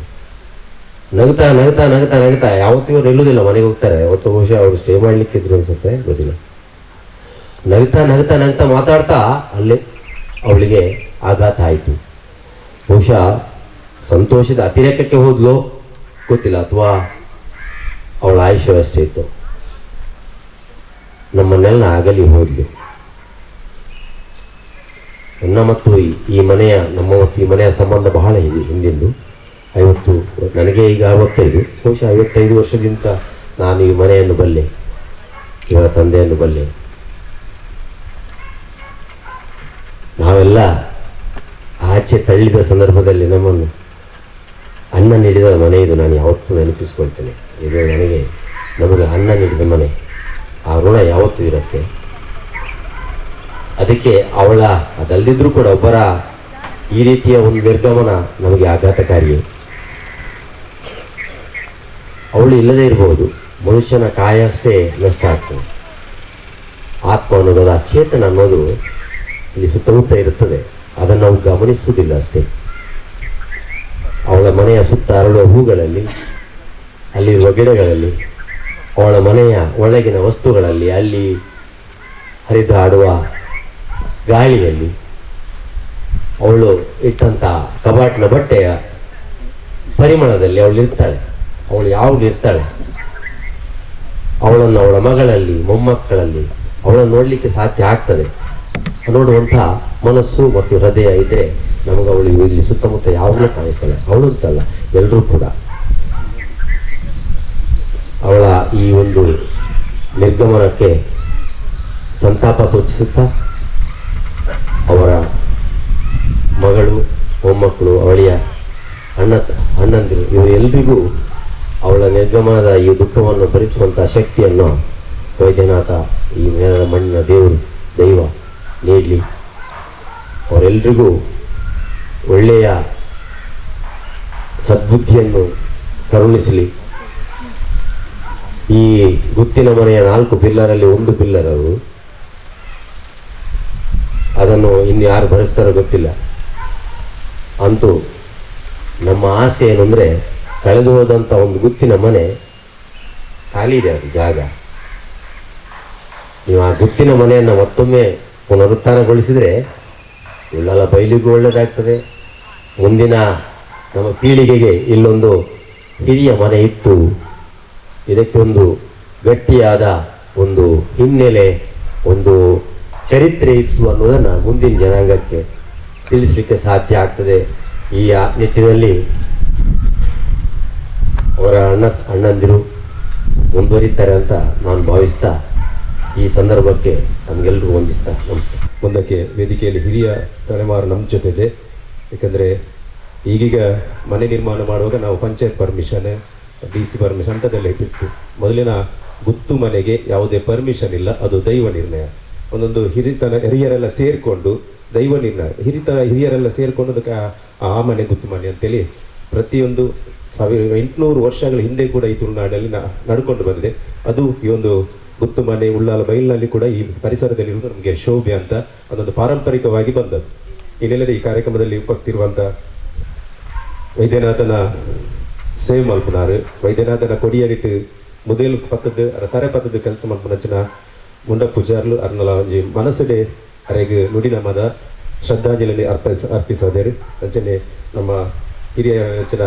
ನಗ್ತಾ ನಗ್ತಾ ನಗ್ತಾ ನಗ್ತಾ ಯಾವತ್ತೂ ಇವ್ರು ನಿಲ್ಲುವುದಿಲ್ಲ, ಮನೆಗೆ ಹೋಗ್ತಾರೆ. ಅವತ್ತು ಬಹುಶಃ ಅವರು ಸ್ಟೇ ಮಾಡಲಿಕ್ಕಿದ್ರು ಅನ್ಸುತ್ತೆ, ಗೊತ್ತಿಲ್ಲ. ನಗ್ತಾ ನಗ್ತಾ ನಗ್ತಾ ಮಾತಾಡ್ತಾ ಅಲ್ಲೇ ಅವಳಿಗೆ ಆಘಾತ ಆಯಿತು. ಬಹುಶಃ ಸಂತೋಷದ ಅತಿರೇಕಕ್ಕೆ ಹೋದ್ಲೋ ಗೊತ್ತಿಲ್ಲ, ಅಥವಾ ಅವಳ ಆಯುಷ್ಯ ಅಷ್ಟೇ ಇತ್ತು. ನಮ್ಮನ್ನೆಲ್ಲ ಅಗಲಿ ಹೋದ್ಲು. ನನ್ನ ಮತ್ತು ಈ ಮನೆಯ, ನಮ್ಮ ಮತ್ತು ಈ ಮನೆಯ ಸಂಬಂಧ ಬಹಳ ಇದೆ ಹಿಂದಿಂದು. 50, ನನಗೆ ಈಗ 65, ಬಹುಶಃ 55 ವರ್ಷದಿಂದ ನಾನು ಈ ಮನೆಯನ್ನು ಬಲ್ಲೆ, ಇವರ ತಂದೆಯನ್ನು ಬಲ್ಲೆ. ನಾವೆಲ್ಲ ಆಚೆ ತಳ್ಳಿದ ಸಂದರ್ಭದಲ್ಲಿ ನಮ್ಮನ್ನು ಅನ್ನ ನೀಡಿದ ಮನೆ ಇದು. ನಾನು ಯಾವತ್ತೂ ನೆನಪಿಸ್ಕೊಳ್ತೇನೆ, ಇದು ನಮಗೆ ಅನ್ನ ನೀಡಿದ ಮನೆ. ಆ ಋಣ ಯಾವತ್ತೂ ಇರುತ್ತೆ. ಅದಕ್ಕೆ ಅವಳ ಅದಲ್ಲದಿದ್ರೂ ಕೂಡ ಒಬ್ಬರ ಈ ರೀತಿಯ ಒಂದು ನಿರ್ಗಮನ ನಮಗೆ ಆಘಾತಕಾರಿಯೇ. ಅವಳು ಇಲ್ಲದೇ ಇರಬಹುದು, ಮನುಷ್ಯನ ಕಾಯಷ್ಟೇ ನಷ್ಟ ಆಗ್ತದೆ. ಆತ್ಮ ಅನ್ನೋದು, ಆ ಚೇತನ ಅನ್ನೋದು ಇಲ್ಲಿ ಸುತ್ತಮುತ್ತ ಇರುತ್ತದೆ, ಅದನ್ನು ನಾವು ಗಮನಿಸುವುದಿಲ್ಲ ಅಷ್ಟೇ. ಅವಳ ಮನೆಯ ಸುತ್ತ ಅರಳುವ ಹೂಗಳಲ್ಲಿ, ಅಲ್ಲಿರುವ ಗಿಡಗಳಲ್ಲಿ, ಅವಳ ಮನೆಯ ಒಳಗಿನ ವಸ್ತುಗಳಲ್ಲಿ, ಅಲ್ಲಿ ಹರಿದಾಡುವ ಗಾಳಿಯಲ್ಲಿ, ಅವಳು ಇಟ್ಟಂಥ ಕಬಾಟ್ನ ಬಟ್ಟೆಯ ಪರಿಮಳದಲ್ಲಿ ಅವಳು ಇರ್ತಾಳೆ. ಅವಳು ಯಾವಾಗಲೂ ಇರ್ತಾಳೆ. ಅವಳನ್ನು ಅವಳ ಮಗಳಲ್ಲಿ, ಮೊಮ್ಮಕ್ಕಳಲ್ಲಿ ಅವಳನ್ನು ನೋಡಲಿಕ್ಕೆ ಸಾಧ್ಯ ಆಗ್ತದೆ. ನೋಡುವಂಥ ಮನಸ್ಸು ಮತ್ತು ಹೃದಯ ಇದ್ದರೆ ನಮಗೆ ಅವಳು ಇಲ್ಲಿ ಸುತ್ತಮುತ್ತ ಯಾವಾಗಲೂ ಕಾಣಿಸ್ತಾಳೆ. ಅವಳು ಅಂತಲ್ಲ, ಎಲ್ಲರೂ ಕೂಡ. ಅವಳ ಈ ಒಂದು ನಿರ್ಗಮನಕ್ಕೆ ಸಂತಾಪ ಸೂಚಿಸುತ್ತಾ ಅವರ ಮಗಳು, ಮೊಮ್ಮಕ್ಕಳು, ಅವಳಿಯ ಅಣ್ಣಂದಿರು, ಇವರೆಲ್ಲರಿಗೂ ಅವಳ ನಿರ್ಗಮನದ ಈ ದುಃಖವನ್ನು ಭರಿಸುವಂಥ ಶಕ್ತಿಯನ್ನು ವೈದ್ಯನಾಥ ಈ ನೆಲದ ಮಣ್ಣಿನ ದೇವರು ದೈವ ನೀಡಲಿ. ಅವರೆಲ್ಲರಿಗೂ ಒಳ್ಳೆಯ ಸದ್ಬುದ್ಧಿಯನ್ನು ಕರುಣಿಸಲಿ. ಈ ಗುತ್ತಿನ ಮನೆಯ 4 ಪಿಲ್ಲರಲ್ಲಿ ಒಂದು ಪಿಲ್ಲರ್ ಅವರು, ಅದನ್ನು ಇನ್ನು ಯಾರು ಭರಿಸ್ತಾರೋ ಗೊತ್ತಿಲ್ಲ. ಅಂತೂ ನಮ್ಮ ಆಸೆ ಏನಂದರೆ, ಕಳೆದು ಹೋದಂಥ ಒಂದು ಗುತ್ತಿನ ಮನೆ ಖಾಲಿ ಇದೆ, ಅದು ಜಾಗ. ನೀವು ಆ ಗುತ್ತಿನ ಮನೆಯನ್ನು ಮತ್ತೊಮ್ಮೆ ಪುನರುತ್ಥಾನಗೊಳಿಸಿದರೆ ಉಳ್ಳಾಲ ಬೈಲಿಗೂ ಒಳ್ಳೆಯದಾಗ್ತದೆ. ಮುಂದಿನ ನಮ್ಮ ಪೀಳಿಗೆಗೆ ಇಲ್ಲೊಂದು ಹಿರಿಯ ಮನೆ ಇತ್ತು, ಇದಕ್ಕೆ ಒಂದು ಗಟ್ಟಿಯಾದ ಒಂದು ಹಿನ್ನೆಲೆ, ಒಂದು ಚರಿತ್ರೆ ಇತ್ತು ಅನ್ನೋದನ್ನು ಮುಂದಿನ ಜನಾಂಗಕ್ಕೆ ತಿಳಿಸಲಿಕ್ಕೆ ಸಾಧ್ಯ ಆಗ್ತದೆ. ಈ ನಿಟ್ಟಿನಲ್ಲಿ ಅವರ ಅಣ್ಣಂದಿರು ಮುಂದುವರಿತಾರೆ ಅಂತ ನಾನು ಭಾವಿಸ್ತಾ ಈ ಸಂದರ್ಭಕ್ಕೆ ನಮಗೆಲ್ಲರಿಗೂ ವಂದಿಸ್ತಾ ನಮಸ್ತೆ. ಮುಂದಕ್ಕೆ ವೇದಿಕೆಯಲ್ಲಿ ಹಿರಿಯ ತಲೆಮಾರು ನಮ್ಮ ಜೊತೆ ಇದೆ. ಏಕೆಂದರೆ ಈಗೀಗ ಮನೆ ನಿರ್ಮಾಣ ಮಾಡುವಾಗ ನಾವು panchayat permission, D C permission ಅಂಥದ್ದೆಲ್ಲ ಇಟ್ಟಿತ್ತು. ಮೊದಲಿನ ಗುತ್ತು ಮನೆಗೆ ಯಾವುದೇ ಪರ್ಮಿಷನ್ ಇಲ್ಲ, ಅದು ದೈವ ನಿರ್ಣಯ. ಒಂದೊಂದು ಹಿರಿಯರೆಲ್ಲ ಸೇರಿಕೊಂಡು ದೈವ ನಿರ್ಣಯ, ಹಿರಿಯರೆಲ್ಲ ಸೇರಿಕೊಂಡು ಅದಕ್ಕೆ ಆ ಮನೆ ಗುತ್ತು ಮನೆ ಅಂತೇಳಿ ಪ್ರತಿಯೊಂದು 1800 ವರ್ಷಗಳ ಹಿಂದೆ ಕೂಡ ಈ ತುಳುನಾಡಲ್ಲಿ ನಡ್ಕೊಂಡು ಬಂದಿದೆ. ಅದು ಈ ಒಂದು ಗುತ್ತು ಮನೆ ಉಳ್ಳಾಲ ಬೈಲಿನಲ್ಲಿ ಕೂಡ ಈ ಪರಿಸರದಲ್ಲಿರುವುದು ನಮಗೆ ಶೋಭೆ ಅಂತ ಅದೊಂದು ಪಾರಂಪರಿಕವಾಗಿ ಬಂದದ್ದು. ಇನ್ನೆಲ್ಲದೆ ಈ ಕಾರ್ಯಕ್ರಮದಲ್ಲಿ ಉಪಸ್ಥಿತಿರುವಂಥ ವೈದ್ಯನಾಥನ ಸೇವೆ ಮಲ್ಪುನಾರು, ವೈದ್ಯನಾಥನ ಕೊಡಿಯಡಿಟ್ಟು ಮುದೇಲು ಪತ್ತದ್ದು ಅರ ತರೆ ಪತ್ತದ್ದು ಕೆಲಸ ಮಲ್ಪುನಂಚಿನ ಮುಂಡ ಪೂಜಾರ್ಲು ಅರ್ನಲ ಒಂಜಿ ಮನಸ್ಸುಡೆ ಅರೆಗ್ ನುಡಿ ನಮದ ಶ್ರದ್ಧಾಂಜಲಿ ಅರ್ಪಿಸದೇರು. ಅಂಚನೆ ನಮ್ಮ ಹಿರಿಯ ಅಂಚಿನ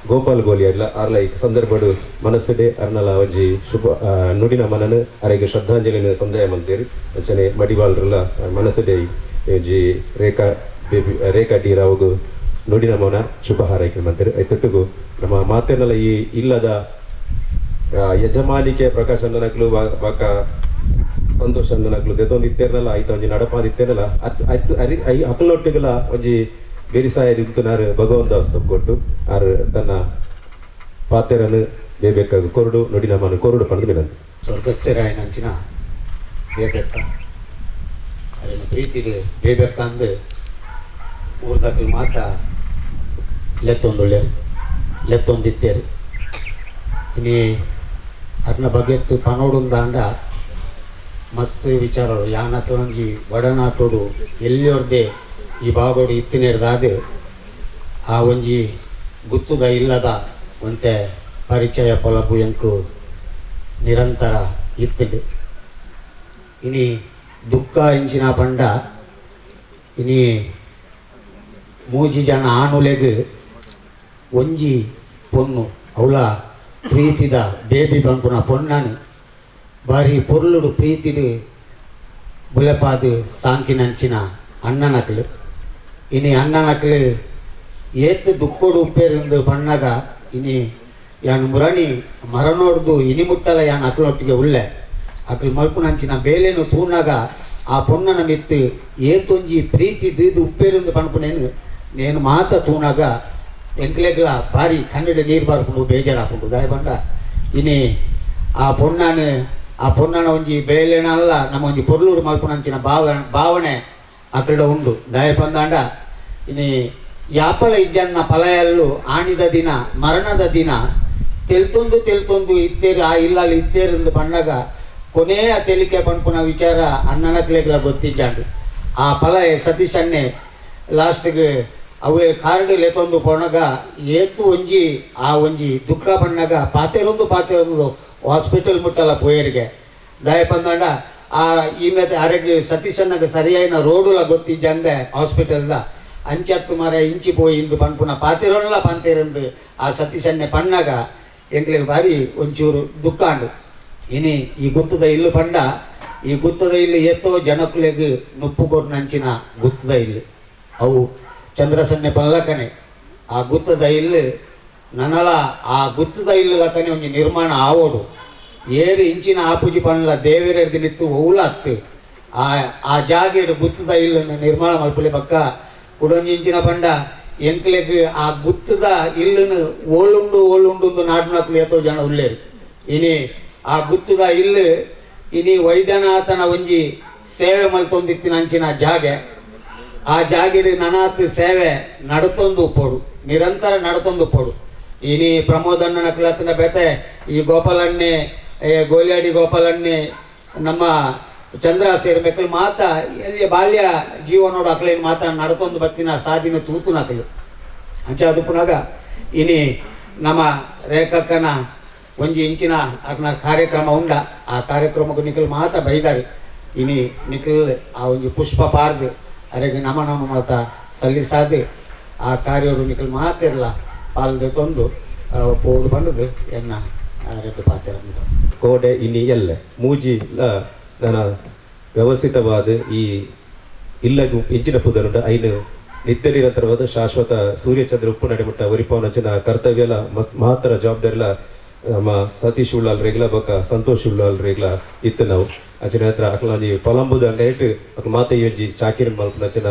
ಗೋಪಾಲ್ ಗೋಲಿ ಅರ್ಲ ಅರ್ಲ ಈ ಸಂದರ್ಭಡು ಮನಸ್ಸುಡೆ ಅರ್ನಲ ಒಂಜಿ ಶುಭ ನುಡಿ ನಮನನು ಅರೆಗ್ ಶ್ರದ್ಧಾಂಜಲಿನ ಸಂದಾಯ ಮಲ್ತೇರು. ಅಂಚನೆ ಮಡಿವಾಳ್ರಲ್ಲ ಮನಸ್ಸುಡೆ ಒಂಜಿ ರೇಖಾ ಬೇಬಿ ರೇಖಾ ಡಿ ರಾವ್ಗು ನುಡಿ ನಮನ ಶುಭ ಹಾರೈಕೆ ಮಾಡ್ತಾರೆ. ಐತೊಟ್ಟಿಗೂ ನಮ್ಮ ಮಾತೆನೆಲ್ಲ ಈ ಇಲ್ಲದ ಯಜಮಾನಿಕೆ ಪ್ರಕಾಶ್ ಅಣ್ಣನಕ್ಲು ಬಾಕ ಸಂತೋಷ್ ಅಣ್ಣನಕ್ಲು ದೆತೊಂದು ಇತ್ತೇರ್ನಲ್ಲ ಐತ ಒಂಜಿ ನಡಪಾದ ಇತ್ತೇರಲ್ಲ ಅತ್ ಅರಿ I ಅಕಲೊಟ್ಟಿಗೆಲ್ಲ ಒಂಜಿ ಬೇರಿಸಾಯದ ಇತ್ತುನಾರು ಭಗವಂತ ಕೊಟ್ಟು ಆರು ತನ್ನ ಪಾತೆರನ್ನು ಬೇಬೇಕಾಗ ಕೊರಡು ನುಡಿ ನಮನ ಕೊರಡು ಪಡೆದು ವಿನಂತಿ. ಸ್ವರ್ಗಸ್ಥರಾಯನಂಚಿನ ಬೇಬೆಕ್ಕ ಅದನ್ನು ಪ್ರೀತಿಗೆ ಬೇಬೆಕ್ಕ ಅಂದು ಊರ್ದಕ್ಲು ಮಾತ್ರ ಲೆತ್ತೊಂದುಳ್ಳೆ ಲೆತ್ತೊಂದಿತ್ತೇರು. ಇನಿ ಅರ್ನ ಬಗೆತ್ತು ಪನೋಡುಂದಾಂಡ ಮಸ್ತ್ ವಿಚಾರ ಯಾನತ್ರ ಒಂಜಿ ಒಡನಾಟೋಡು ಎಲ್ಲಿಯವ್ರದ್ದೇ ಈ ಬಾಗೋಡು ಇತ್ತಿನೇರ್ದಾದ ಆ ಒಂಜಿ ಗುತ್ತುದ ಇಲ್ಲದ ಒಂತೆ ಪರಿಚಯ ಪೊಲಬು ಎಂಕು ನಿರಂತರ ಇತ್ತಿದೆ. ಇನಿ ದುಃಖ ಇಂಚಿನ ಪಂಡ ಇನಿ ಮೂಜಿ ಜನ ಆಣುಲೆಗ್ ಒಂಜಿ ಪೊಣ್ಣು ಅವಳ ಪ್ರೀತಿದ ಬೇಬಿ ಬಂಪುನ ಪೊಣ್ಣನು ಬಾರಿ ಪೊರ್ಲುಡು ಪ್ರೀತಿಡು ಬುಲೆಪಾದು ಸಾಂಕಿನಂಚಿನ ಅಣ್ಣನಕ್ಲು. ಇನಿ ಅಣ್ಣನಕ್ಲು ಏತ್ ದುಃಖೋಡು ಉಪ್ಪೇರಿಂದು ಬಣ್ಣಗ ಇನಿ ಯಾನ್ ಮುರಣಿ ಮರನೋಡ್ದು ಇನಿ ಮುಟ್ಟಲ ಯಾನ್ ಅಕ್ಲೊಟ್ಟಿಗೆ ಉಳ್ಳೆ ಅಕ್ಲು ಮಲ್ಪುನಂಚಿನ ಬೇಲೆನು ತೂನಾಗ ಆ ಪೊಣ್ಣನ ಮಿತ್ತು ಏತೊಂಜಿ ಪ್ರೀತಿ ದೀದು ಉಪ್ಪೇರಿಂದು ಪನ್ಪುನೇನು ನೇನು ಮಾತ ತೂನಾಗ ಎಂಕ್ಲೆಗ್ಲ ಭಾರಿ ಕನ್ನಡ ನೀರು ಬಾರ್ಕೊಂಡು ಬೇಜಾರಾಕೊಂಡು ದಾಯಬಂಡ. ಇನಿ ಆ ಪೊಣ್ಣನ ಒಂಜಿ ಬೇಲೆನಲ್ಲ ನಮ್ಮ ಒಂಜಿ ಪೊರ್ಲೂರು ಮಲ್ಪುನಂಚಿನ ಭಾವನೆ ಅಕಡ ಉಂಡು ದಾಯಪಂದಾಂಡ. ಇನಿ ಯಾಪಲ ಇಜ್ಜನ್ನ ಫಲಯಲ್ಲು ಆಣಿದ ದಿನ ಮರಣದ ದಿನ ತೆಲ್ತೊಂದು ತೆಲ್ತೊಂದು ಇತ್ತೇರು ಆ ಇಲ್ಲ ಇತ್ತೇರೆಂದು ಬಣ್ಣಗ ಕೊನೆಯ ತೆಲಿಕೆ ಪನ್ಪುನ ವಿಚಾರ ಅಣ್ಣನಕ್ಲೆಗ್ಲ ಗೊತ್ತಿಜ್ಜಾಂಡು. ಆ ಫಲ ಸತೀಶ್ ಅಣ್ಣೆ ಲಾಸ್ಟ್ಗೆ ಅವೇ ಕಾರ್ಡ್ ಲೆತ್ತೊಂದು ಪೊಣಗ ಏತು ಒಂಜಿ ಆ ಒಂಜಿ ದುಃಖ ಬಣ್ಣಗ ಪಾತೆರೊಂದು ಪಾತೆರೊಂದು ಹಾಸ್ಪಿಟಲ್ ಮುಟ್ಟಲ್ಲ ಪೋಯರಿಗೆ ದಾಯಪಂದಾಂಡ. ಆ ಈಮೆತೆ ಅರೆಗೆ ಸತೀಶಣ್ಣಗೆ ಸರಿಯಾಯಿನ ರೋಡುಲ ಗೊತ್ತಿಜ್ಜಂದೆ ಹಾಸ್ಪಿಟಲ್ದ ಅಂಚತ್ತು ಮರ ಇಂಚಿ ಪೋಯಿ ಇಂದು ಪನ್ಪುನ ಪಾತೆರೊಲ್ಲ ಪಂತೇರೆಂದು ಆ ಸತೀಶಣ್ಣೆ ಪಣ್ಣಗ ಎಂಗ್ಲಿಗೆ ಭಾರಿ ಒಂಚೂರು ದುಃಖಾಂಡು. ಇನಿ ಈ ಗುತ್ತದ ಇಲ್ಲು ಪಂಡ ಈ ಗುತ್ತದ ಇಲ್ಲು ಏತೋ ಜನಕುಲೆಗ್ ನುಪ್ಪು ಕೊರ್ನಂಚಿನ ಗುತ್ತದ ಇಲ್ಲು ಅವು ಚಂದ್ರಸನ್ನೆ ಪಲ್ಲಕನೆ ಆ ಗುತ್ತದ ಇಲ್ಲು ನನಲ ಆ ಗುತ್ತದ ಇಲ್ಲು ಲಕ್ಕನೆ ಒಂಜಿ ನಿರ್ಮಾಣ ಆವೋಡು ಏರು ಇಂಚಿನ ಆಪುಜಿ ಪಣ್ಣಲ ದೇವೆರೆಡ್ದು ನಿತ್ತು ಓಲಾತ್ತು ಆ ಆ ಜಾಗೆಡು ಗುತ್ತದ ಇಲ್ಲನ್ನು ನಿರ್ಮಾಣ ಮಲ್ಪುಲೆ ಪಕ್ಕ ಕುಡೊಂಜಿ ಇಂಚಿನ ಪಂಡ ಎಂಕ್ಲೆಗ್ ಆ ಗುತ್ತದ ಇಲ್ಲನು ಓಲುಂಡು ಓಲುಂಡು ನಾಡಿನಕ್ಲು ಏತೋ ಜನ ಉಲ್ಲೇರು. ಇನಿ ಆ ಗುತ್ತದ ಇಲ್ಲು ಇನಿ ವೈದ್ಯನಾಥನ ಒಂಜಿ ಸೇವೆ ಮಲ್ತೊಂದಿತ್ತಿನ ಅಂಚಿನ ಜಾಗೆ. ಆ ಜಾಗೆಡ್ ನನಾತ್ ಸೇವೆ ನಡತೊಂದು ಉಪ್ಪೋಡು, ನಿರಂತರ ನಡತೊಂದು ಉಪ್ಪೋಡು. ಇನಿ ಪ್ರಮೋದಣ್ಣನ ಕ್ಲತ್ನ ಬೇತೆ ಈ ಗೋಪಾಲಣ್ಣೆ, ಗೋಲಿಯಾಡಿ ಗೋಪಾಲಣ್ಣೆ, ನಮ್ಮ ಚಂದ್ರ ಸೇರ್ಬೇಕಲ್ ಮಾತ ಎಲ್ಲಿ ಬಾಲ್ಯ ಜೀವನೋಡು ಅಕ್ಲೇನು ಮಾತ ನಡ್ಕೊಂಡು ಬತ್ತಿನ ಸಾಧಿನ ತೂತುನಕಲು ಅಂಚ ಅದು ಪುನಗ ಇನಿ ನಮ್ಮ ರೇಖಕ್ಕನ ಒಂಜಿ ಇಂಚಿನ ಅಕ್ನ ಕಾರ್ಯಕ್ರಮ ಉಂಡ. ಆ ಕಾರ್ಯಕ್ರಮಕ್ಕೆ ನಿಖಲ್ ಮಾತ ಬೈದಾರೆ. ಇನಿ ನಿಖಲ್ ಆ ಒಂಜಿ ಪುಷ್ಪ ಪಾರ್ದು ಅರೆಗೆ ನಮನ ಮಾತ ಸಲ್ಲಿಸಾದೆ ಆ ಕಾರ್ಯವರು ನಿಖಲ್ ಮಾತಿರಲ್ಲ ಪಾಲ್ದೆ ತಂದು ಪೋಡು ಬಂದದ್ದು ಎನ್ನ ರೆಡ್ಡು ಪಾತ್ರ. ಕೋಡೆ ಇನಿ ಎಲ್ಲ ಮೂಜಿ ನನ್ನ ವ್ಯವಸ್ಥಿತವಾದ ಈ ಇಲ್ಲಗೂ ಇಂಚಿನ ಪುದರುಂಡ ಐನು ನಿತ್ಯ ನಿರಂತರವಾದ ಶಾಶ್ವತ ಸೂರ್ಯಚಂದ್ರ ಉಪ್ಪು ನಡೆಮುಟ್ಟ ಒರಿಪವನಂಚಿನ ಕರ್ತವ್ಯ ಎಲ್ಲ ಮಹತ್ತರ ಜವಾಬ್ದಾರಿಲ ನಮ್ಮ ಸತೀಶ್ ಉಳ್ಳಾಲ್ ರೇಗ್ಲ ಬೊಕ್ಕ ಸಂತೋಷ್ ಉಳ್ಳಾಲ್ ರೇಗ್ಲ ಇತ್ತು ನಾವು ಅಂಚಿನ ಹತ್ರ ಅಕ್ಲ ಒಂಜಿ ಪಲಂಬುದ ಅಂಗೈಟ್ ಅಕ್ಲ ಮಾತೆ ಒಂಜಿ ಚಾಕಿರಿ ಮಲ್ಪನಂಚಿನ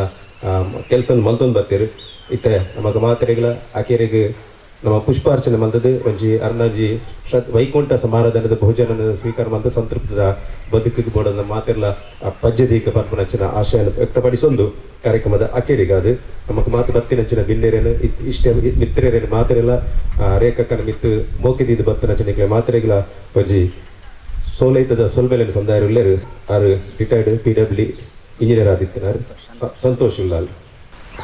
ಕೆಲಸ ಮಲ್ತೊಂದು ಬರ್ತೀರಿ. ಇತ್ತೆ ನಮಗ ಮಾತೆರೆಗ್ಲ ಆಕೆರೆಗ್ ನಮ್ಮ ಪುಷ್ಪಾರ್ಚನೆ ಮಲ್ತದ್ದು ಒಂಜಿ ಅರ್ಣಾಜಿ ವೈಕುಂಠ ಸಮಾರಾಧನದ ಭೋಜನ ಸ್ವೀಕಾರ ಮಲ್ತ ಸಂತೃಪ್ತದ ಬದುಕಿಗೆ ಬೋಡದ ಮಾತೆರ್ಲ ಪಜ್ಜದೀಕ ಪರ್ಪನಂಚಿನ ಆಶಯನ ವ್ಯಕ್ತಪಡಿಸೊಂದು ಕಾರ್ಯಕ್ರಮದ ಅಕೇರಿಗಾದು ನಮಕ್ ಮಾತು ಬತ್ತಿನಂಚಿನ ಬಿನ್ನೆರೇನು ಇಷ್ಟ ಮಿತ್ರರೇನು ಮಾತೆರೆಲ್ಲ ರೇಖಕ್ಕನ ಮಿತ್ತು ಮೋಕಿದೀದು ಬತ್ತಿನಂಚಿನ ಮಾತೆರೆಗ್ಲ ಒಂಜಿ ಸೋಲೈತದ ಸೊಲ್ಮೆಲೆನ ಸಂದಾಯ ಉಲ್ಲೇರು ಆರು retired PW engineer ಆದಿತ್ಯನಾರ್ Santosh Ullal.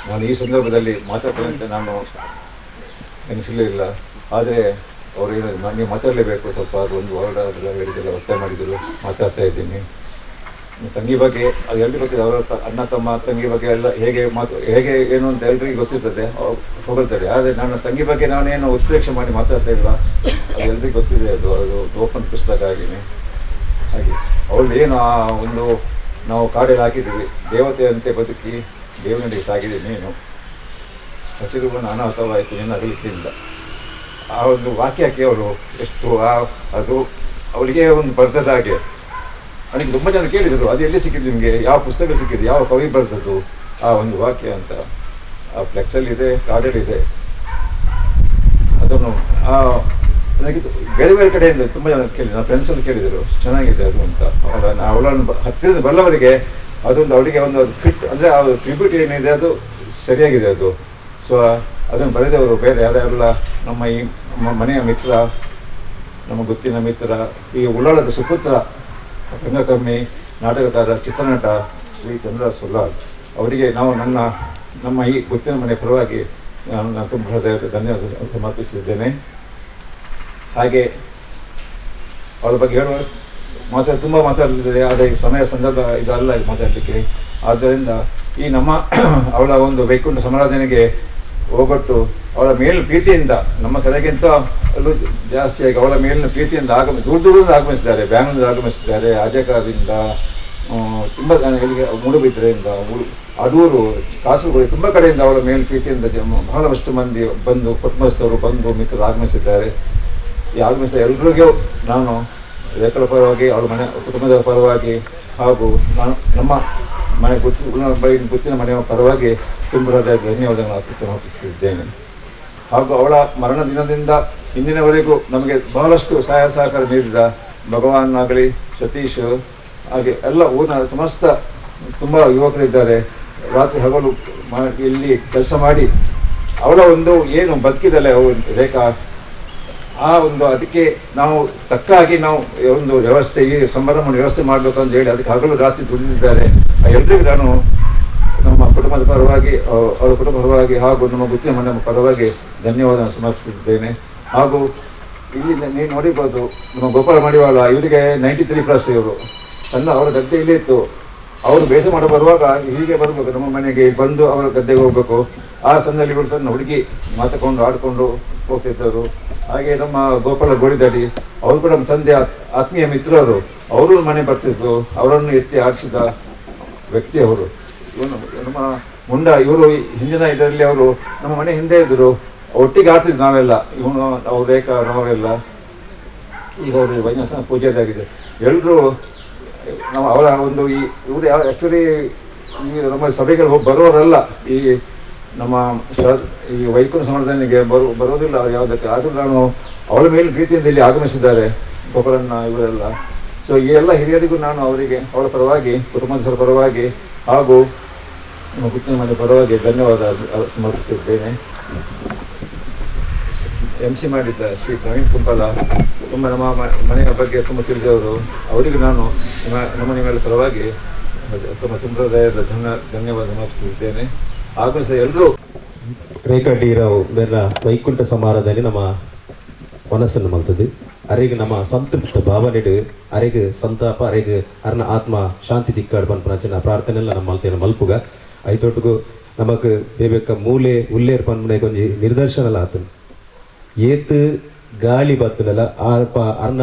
ನಾನು ಈ ಸಂದರ್ಭದಲ್ಲಿ ಮಾತಾಡ್ತೇನೆ ನಾನು ಎನಿಸಲಿಲ್ಲ, ಆದರೆ ಅವರು ಏನು ನೀವು ಮಾತಾಡಲೇಬೇಕು, ಸ್ವಲ್ಪ ಅದು ಒಂದು ವರ್ಡ್ ಅದೆಲ್ಲ ಹೇಳಿದೆಲ್ಲ ಒತ್ತಾಯ ಮಾಡಿದರು, ಮಾತಾಡ್ತಾ ಇದ್ದೀನಿ. ತಂಗಿ ಬಗ್ಗೆ ಅದು ಎಲ್ರಿಗೂ ಗೊತ್ತಿದೆ, ಅವರ ಅಣ್ಣ ತಮ್ಮ ತಂಗಿ ಬಗ್ಗೆ ಎಲ್ಲ ಹೇಗೆ ಮಾತು ಹೇಗೆ ಏನು ಅಂತ ಎಲ್ರಿಗೂ ಗೊತ್ತಿರ್ತದೆ, ಅವ್ರು ಹೊಗಳ್ತಾರೆ. ಆದರೆ ನನ್ನ ತಂಗಿ ಬಗ್ಗೆ ನಾನೇನು ಉತ್ಪ್ರೇಕ್ಷೆ ಮಾಡಿ ಮಾತಾಡ್ತಾ ಇಲ್ಲ, ಅದು ಎಲ್ರಿಗೂ ಗೊತ್ತಿದೆ, ಅದು ಅದು ಓಪನ್ ಪುಸ್ತಕ ಆಗಿನಿ. ಹಾಗೆ ಅವಳು ಏನು ಆ ಒಂದು ನಾವು ಕಾಡಲ್ಲಿ ಹಾಕಿದ್ದೀವಿ, ದೇವತೆಯಂತೆ ಬದುಕಿ ದೇವನಡಿಗೆ ಸಾಗಿದೆ ನೀನು, ಹಸಿರು ಬಣ್ಣ ಅನಾಹುತವಾಯಿತು ನಿನ್ನ ಅಗಲಿಕೆಯಿಂದ. ಆ ಒಂದು ವಾಕ್ಯಕ್ಕೆ ಅವರು ಎಷ್ಟು ಅದು ಅವಳಿಗೆ ಒಂದು ಬರೆದದ ಹಾಗೆ. ನನಗೆ ತುಂಬ ಜನ ಕೇಳಿದರು, ಅದು ಎಲ್ಲಿ ಸಿಕ್ಕಿದ್ದು ನಿಮಗೆ, ಯಾವ ಪುಸ್ತಕ ಸಿಕ್ಕಿದ್ದು, ಯಾವ ಕವಿ ಬರೆದದ್ದು ಆ ಒಂದು ವಾಕ್ಯ ಅಂತ. ಆ ಫ್ಲೆಕ್ಸಲ್ಲಿದೆ, ಕಾರ್ಡಲ್ಲಿದೆ. ಅದನ್ನು ನನಗೆ ಬೇರೆ ಬೇರೆ ಕಡೆಯಿಂದ ತುಂಬ ಜನ ಕೇಳಿದ್ರು, ನನ್ನ ಫ್ರೆಂಡ್ಸನ್ನು ಕೇಳಿದರು, ಚೆನ್ನಾಗಿದೆ ಅದು ಅಂತ. ಅವಳನ್ನು ಹತ್ತಿರದ ಬಲ್ಲವರಿಗೆ ಅದೊಂದು ಅವಳಿಗೆ ಒಂದು ಫಿಟ್ ಅಂದರೆ ಆ ಟ್ರಿಬ್ಯೂಟ್ ಏನಿದೆ ಅದು ಸರಿಯಾಗಿದೆ ಅದು. ಸೊ ಅದನ್ನು ಬರೆದವರು ಬೇರೆ ಯಾರ್ಯಾರೆಲ್ಲ ನಮ್ಮ ಈ ನಮ್ಮ ಮನೆಯ ಮಿತ್ರ, ನಮ್ಮ ಗುತ್ತಿನ ಮಿತ್ರ, ಈ ಉಳ್ಳಾಳದ ಸುಪುತ್ರ, ರಂಗಕರ್ಮಿ, ನಾಟಕಕಾರ, ಚಿತ್ರನಟ ಶ್ರೀ ಚಂದ್ರ ಸುಲ್ಲಾಲ್ ಅವರಿಗೆ ನಾವು ನಮ್ಮ ಈ ಗುತ್ತಿನ ಮನೆಯ ಪರವಾಗಿ ನಾನು ತುಂಬ ಹೃದಯದ ಧನ್ಯವಾದ ಸಮರ್ಪಿಸಿದ್ದೇನೆ. ಹಾಗೆ ಅವಳ ಬಗ್ಗೆ ಹೇಳುವ ತುಂಬ ಮಾತಾಡಲಿದೆ, ಆದರೆ ಸಮಯ ಸಂದರ್ಭ ಇದಲ್ಲ ಮಾತಾಡಲಿಕ್ಕೆ. ಆದ್ದರಿಂದ ಈ ನಮ್ಮ ಅವಳ ಒಂದು ವೈಕುಂಠ ಸಮಾರಾಧನೆಗೆ ಹೋಗೊಟ್ಟು ಅವಳ ಮೇಲಿನ ಪ್ರೀತಿಯಿಂದ, ನಮ್ಮ ಕಡೆಗಿಂತ ಅಲ್ಲೂ ಜಾಸ್ತಿಯಾಗಿ ಅವಳ ಮೇಲಿನ ಪ್ರೀತಿಯಿಂದ ದೂರ ದೂರದಿಂದ ಆಗಮಿಸಿದ್ದಾರೆ, ಬ್ಯಾಂಗ್ಳೂರಿಂದ ಆಗಮಿಸಿದ್ದಾರೆ, ಅಜಕಾದಿಂದ, ತುಂಬ ಇಲ್ಲಿಗೆ ಮೂಡುಬಿದ್ರೆಯಿಂದ, ಅಡೂರು, ಕಾಸರಗೋಡು, ತುಂಬ ಕಡೆಯಿಂದ ಅವಳ ಮೇಲಿನ ಪ್ರೀತಿಯಿಂದ ಬಹಳಷ್ಟು ಮಂದಿ ಬಂದು, ಕುಟುಂಬಸ್ಥರು ಬಂದು ಮಿತ್ರರು ಆಗಮಿಸಿದ್ದಾರೆ. ಈ ಆಗಮಿಸಿದ ಎಲ್ರಿಗೂ ನಾನು ರೇಖಳ ಪರವಾಗಿ, ಅವಳ ಮನೆ ಕುಟುಂಬದ ಪರವಾಗಿ ಹಾಗೂ ನಾನು ನಮ್ಮ ಮನೆ ಗುತ್ತಿನ ಮನೆಯ ಪರವಾಗಿ ತುಂಬ ಧನ್ಯವಾದಗಳನ್ನು ಸಮರ್ಪಿಸುತ್ತಿದ್ದೇನೆ. ಹಾಗೂ ಅವಳ ಮರಣ ದಿನದಿಂದ ಇಂದಿನವರೆಗೂ ನಮಗೆ ಬಹಳಷ್ಟು ಸಹಾಯ ಸಹಕಾರ ನೀಡಿದ ಭಗವಾನ್ ಆಗಲಿ, ಸತೀಶ್ ಹಾಗೆ ಎಲ್ಲ ಊರಿನ ಸಮಸ್ತ ತುಂಬ ಯುವಕರಿದ್ದಾರೆ. ರಾತ್ರಿ ಹಗಲು ಇಲ್ಲಿ ಕೆಲಸ ಮಾಡಿ ಅವಳ ಒಂದು ಏನು ಬದುಕಿದಲ್ಲ ಅವಳು ರೇಖಾ, ಆ ಒಂದು ಅದಕ್ಕೆ ನಾವು ತಕ್ಕಾಗಿ ನಾವು ಒಂದು ವ್ಯವಸ್ಥೆ, ಈ ಸಮಾರಂಭ ವ್ಯವಸ್ಥೆ ಮಾಡಬೇಕು ಅಂತ ಹೇಳಿ ಅದಕ್ಕೆ ಹಗಲು ರಾತ್ರಿ ದುಡಿದಿದ್ದಾರೆ. ಎಲ್ರಿಗೂ ನಾನು ನಮ್ಮ ಕುಟುಂಬದ ಪರವಾಗಿ, ಅವರ ಕುಟುಂಬ ಪರವಾಗಿ ಹಾಗೂ ನಮ್ಮ ಗುತ್ತಿನ ಮನೆ ಪರವಾಗಿ ಧನ್ಯವಾದ ಸಮರ್ಪಿಸುತ್ತಿದ್ದೇನೆ. ಹಾಗೂ ಇಲ್ಲಿ ನೀವು ನೋಡಿರ್ಬೋದು, ನಮ್ಮ ಗೋಪಾಲ ಮಡಿವಾಳ ಇವರಿಗೆ 93+ ಇವರು ಸಣ್ಣ, ಅವರ ಗದ್ದೆ ಇಲ್ಲೇ ಇತ್ತು. ಅವರು ಬೇಸರ ಮಾಡ ಬರುವಾಗ ಹೀಗೆ ಬರಬೇಕು, ನಮ್ಮ ಮನೆಗೆ ಬಂದು ಅವರ ಗದ್ದೆಗೆ ಹೋಗ್ಬೇಕು. ಆ ಸಮಯದಲ್ಲಿ ಇವರು ಸಣ್ಣ ಹುಡುಗಿ ಮಾತಾಕೊಂಡು ಆಡಿಕೊಂಡು ಹೋಗ್ತಿದ್ದರು. ಹಾಗೆ ನಮ್ಮ ಗೋಪಾಲ ಗೋಳಿದಾಡಿ ಅವರು ಕೂಡ ನಮ್ಮ ತಂದೆ ಆತ್ಮೀಯ ಮಿತ್ರರು, ಅವರು ಮನೆ ಬರ್ತಿದ್ರು, ಅವರನ್ನು ಎತ್ತಿ ಆಡಿಸಿದ ವ್ಯಕ್ತಿ ಅವರು. ಇವನು ನಮ್ಮ ಮುಂಡ, ಇವರು ಹಿಂದಿನ ಇದರಲ್ಲಿ ಅವರು ನಮ್ಮ ಮನೆ ಹಿಂದೆ ಇದ್ದರು, ಒಟ್ಟಿಗೆ ಆಡ್ತಿದ್ವಿ ನಾವೆಲ್ಲ, ಇವನು ಅವ್ರ ರೇಖಾ ನಾವೆಲ್ಲ. ಈಗ ಅವರು ವೈದ್ಯಸ್ಥಾನ ಪೂಜೆದಾಗಿದೆ. ಎಲ್ಲರೂ ನಾವು ಅವರ ಒಂದು ಈ ಇವರು ಆ್ಯಕ್ಚುಲಿ ಈ ನಮ್ಮ ಸಭೆಗೆ ಹೋಗಿ ಬರೋರಲ್ಲ, ಈ ನಮ್ಮ ಈ ವೈಕುಂಠ ಸಮರ್ಥನಿಗೆ ಬರೋದಿಲ್ಲ ಯಾವುದಕ್ಕೆ. ಆದರೂ ನಾನು ಅವಳ ಮೇಲೆ ಪ್ರೀತಿಯಿಂದ ಇಲ್ಲಿ ಆಗಮಿಸಿದ್ದಾರೆ ಗೋಪಾಲಣ್ಣ ಇವರೆಲ್ಲ. ಸೊ ಈ ಎಲ್ಲ ಹಿರಿಯರಿಗೂ ನಾನು ಅವರಿಗೆ ಅವಳ ಪರವಾಗಿ, ಕುಟುಂಬಸ್ಥರ ಪರವಾಗಿ ಹಾಗೂ ನಮ್ಮ ಗುತ್ತಿನ ಮನೆ ಪರವಾಗಿ ಧನ್ಯವಾದ ಸಮರ್ಪಿಸಿದ್ದೇನೆ. MC ಮಾಡಿದ್ದ ಶ್ರೀ ಪ್ರವೀಣ್ ಕುಂಪಲ ತುಂಬ ನಮ್ಮ ಮನೆಯ ಬಗ್ಗೆ ತುಂಬ ತಿಳಿದವರು. ಅವರಿಗೂ ನಾನು ನಮ್ಮ ನಮ್ಮ ನಿಮ್ಮೆಲ್ಲ ಪರವಾಗಿ ತುಂಬ ಸಂಪ್ರದಾಯದ ಧನ್ಯವಾದ ಸಮರ್ಪಿಸಿದ್ದೇನೆ. ಹಾಗೂ ಸಹ ಎಲ್ಲರೂ ರೇಖಾ ಡಿ ರಾವ್ ಬೇರೆ ವೈಕುಂಠ ಸಮಾರಂಭದಲ್ಲಿ ನಮ್ಮ ಮನಸ್ಸನ್ನು ಮಲ್ತದೆ. ಅರೆಗೆ ನಮ್ಮ ಸಂತೃಪ್ತ ಭಾವನೆಡು, ಅರೆಗೆ ಸಂತಾಪ, ಅರೆಗೆ ಅರ್ನ ಆತ್ಮ ಶಾಂತಿ ದಿಕ್ಕಾಡು ಪನ್ಪುನಂಚಿನ ಪ್ರಾರ್ಥನೆ ಎಲ್ಲ ನಮ್ಮ ಮಲ್ತೇನೆ ಮಲ್ಪುಗ. ಐತೊಟ್ಟುಗು ನಮಕ್ ಬೇಬೇಕ ಮೂಲೆ ಉಲ್ಲೇರ್ ಪನ್ಪುನೆ ಒಂಜಿ ನಿದರ್ಶನಲ ಆತನು. ಏತ್ ಗಾಳಿ ಬತ್ತನಲ್ಲ ಆರ್ಪ ಅರ್ನ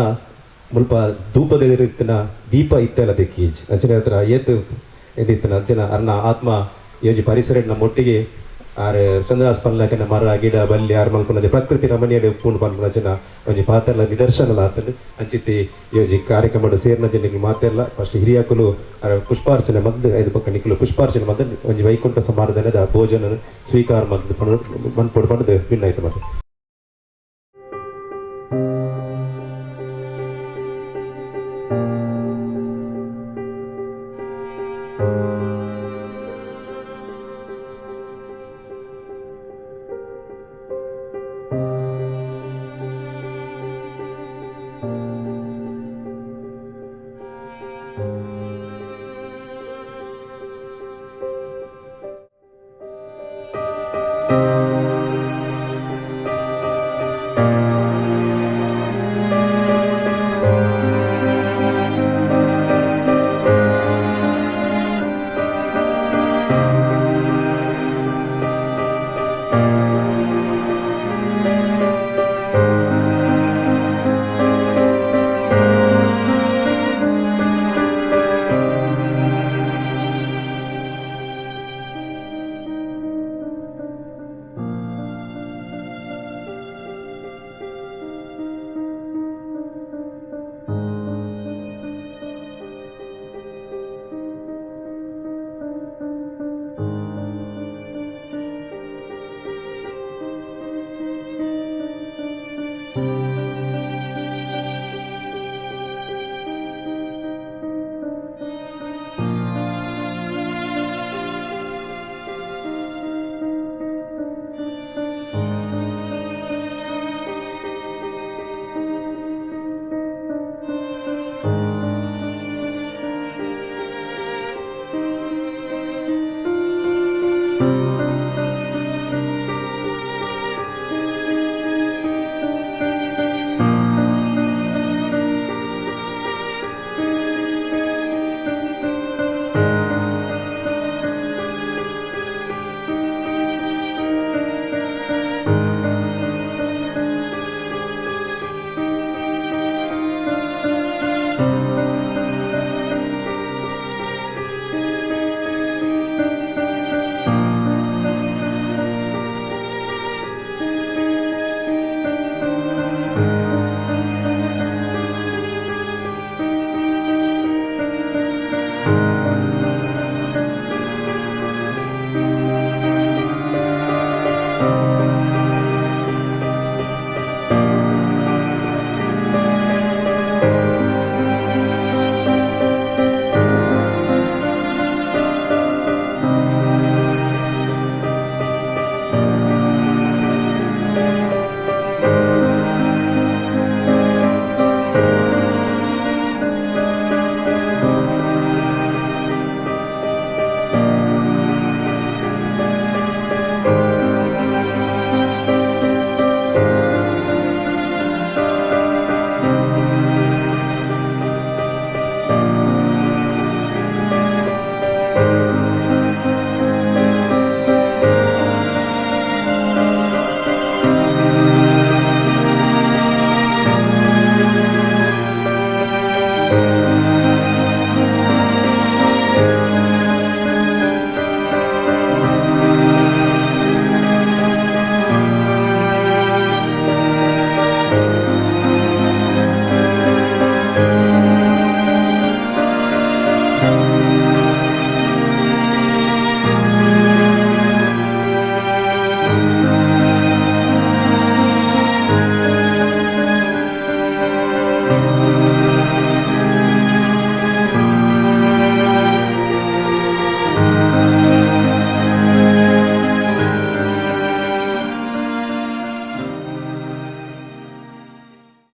ಮುಲ್ಪ ಧೂಪದ ಇತ್ತಿನ ದೀಪ ಇತ್ತೆಲ್ಲ ದೆಕ್ಕೀಜ್ ಅಂಚಿನ ಹತ್ರ ಏತ್ ಎದಿತ್ತಿನ ಅಂಚಿನ ಅರ್ನ ಆತ್ಮ ಯೋಜಿ ಪರಿಸರ ನಮ್ಮೊಟ್ಟಿಗೆ ಆರ್ ಚಂದ್ರಾಸ್ ಪನ್ಲಕನ ಮರ ಗಿಡ ಬಲ್ಲಿ ಆರ್ ಮಲ್ಪುನದೆ ಪ್ರಕೃತಿ ರಮಣೀಯ ಉಪ್ಪುಂಡು ಪನ್ಪುನ ಒಂಜಿ ಪಾತೆರ್ಲ ನಿದರ್ಶನ ಆತಂಡು. ಅಂಚಿತ್ತಿ ಯೋಜಿ ಕಾರ್ಯಕ್ರಮದ ಸೇರ್ನ ಜನಿಗೆ ಮಾತೆಲ್ಲ ಫಸ್ಟ್ ಹಿರಿಯಕುಲು ಪುಷ್ಪಾರ್ಚನೆ ಮದ್ದು ಐದು ಪಕ್ಕ ನಿಕ್ಕಲು ಪುಷ್ಪಾರ್ಚನೆ ಮದ್ದು ಒಂಜಿ ವೈಕುಂಠ ಸಮಾರಂಭದ ಭೋಜನ ಸ್ವೀಕಾರ ಮದ್ದು ಮನ್ಪೊಡು ಪಂಡ್ದು ಭಿನ್ನಾಯ್ತು ಮತ್ತೆ.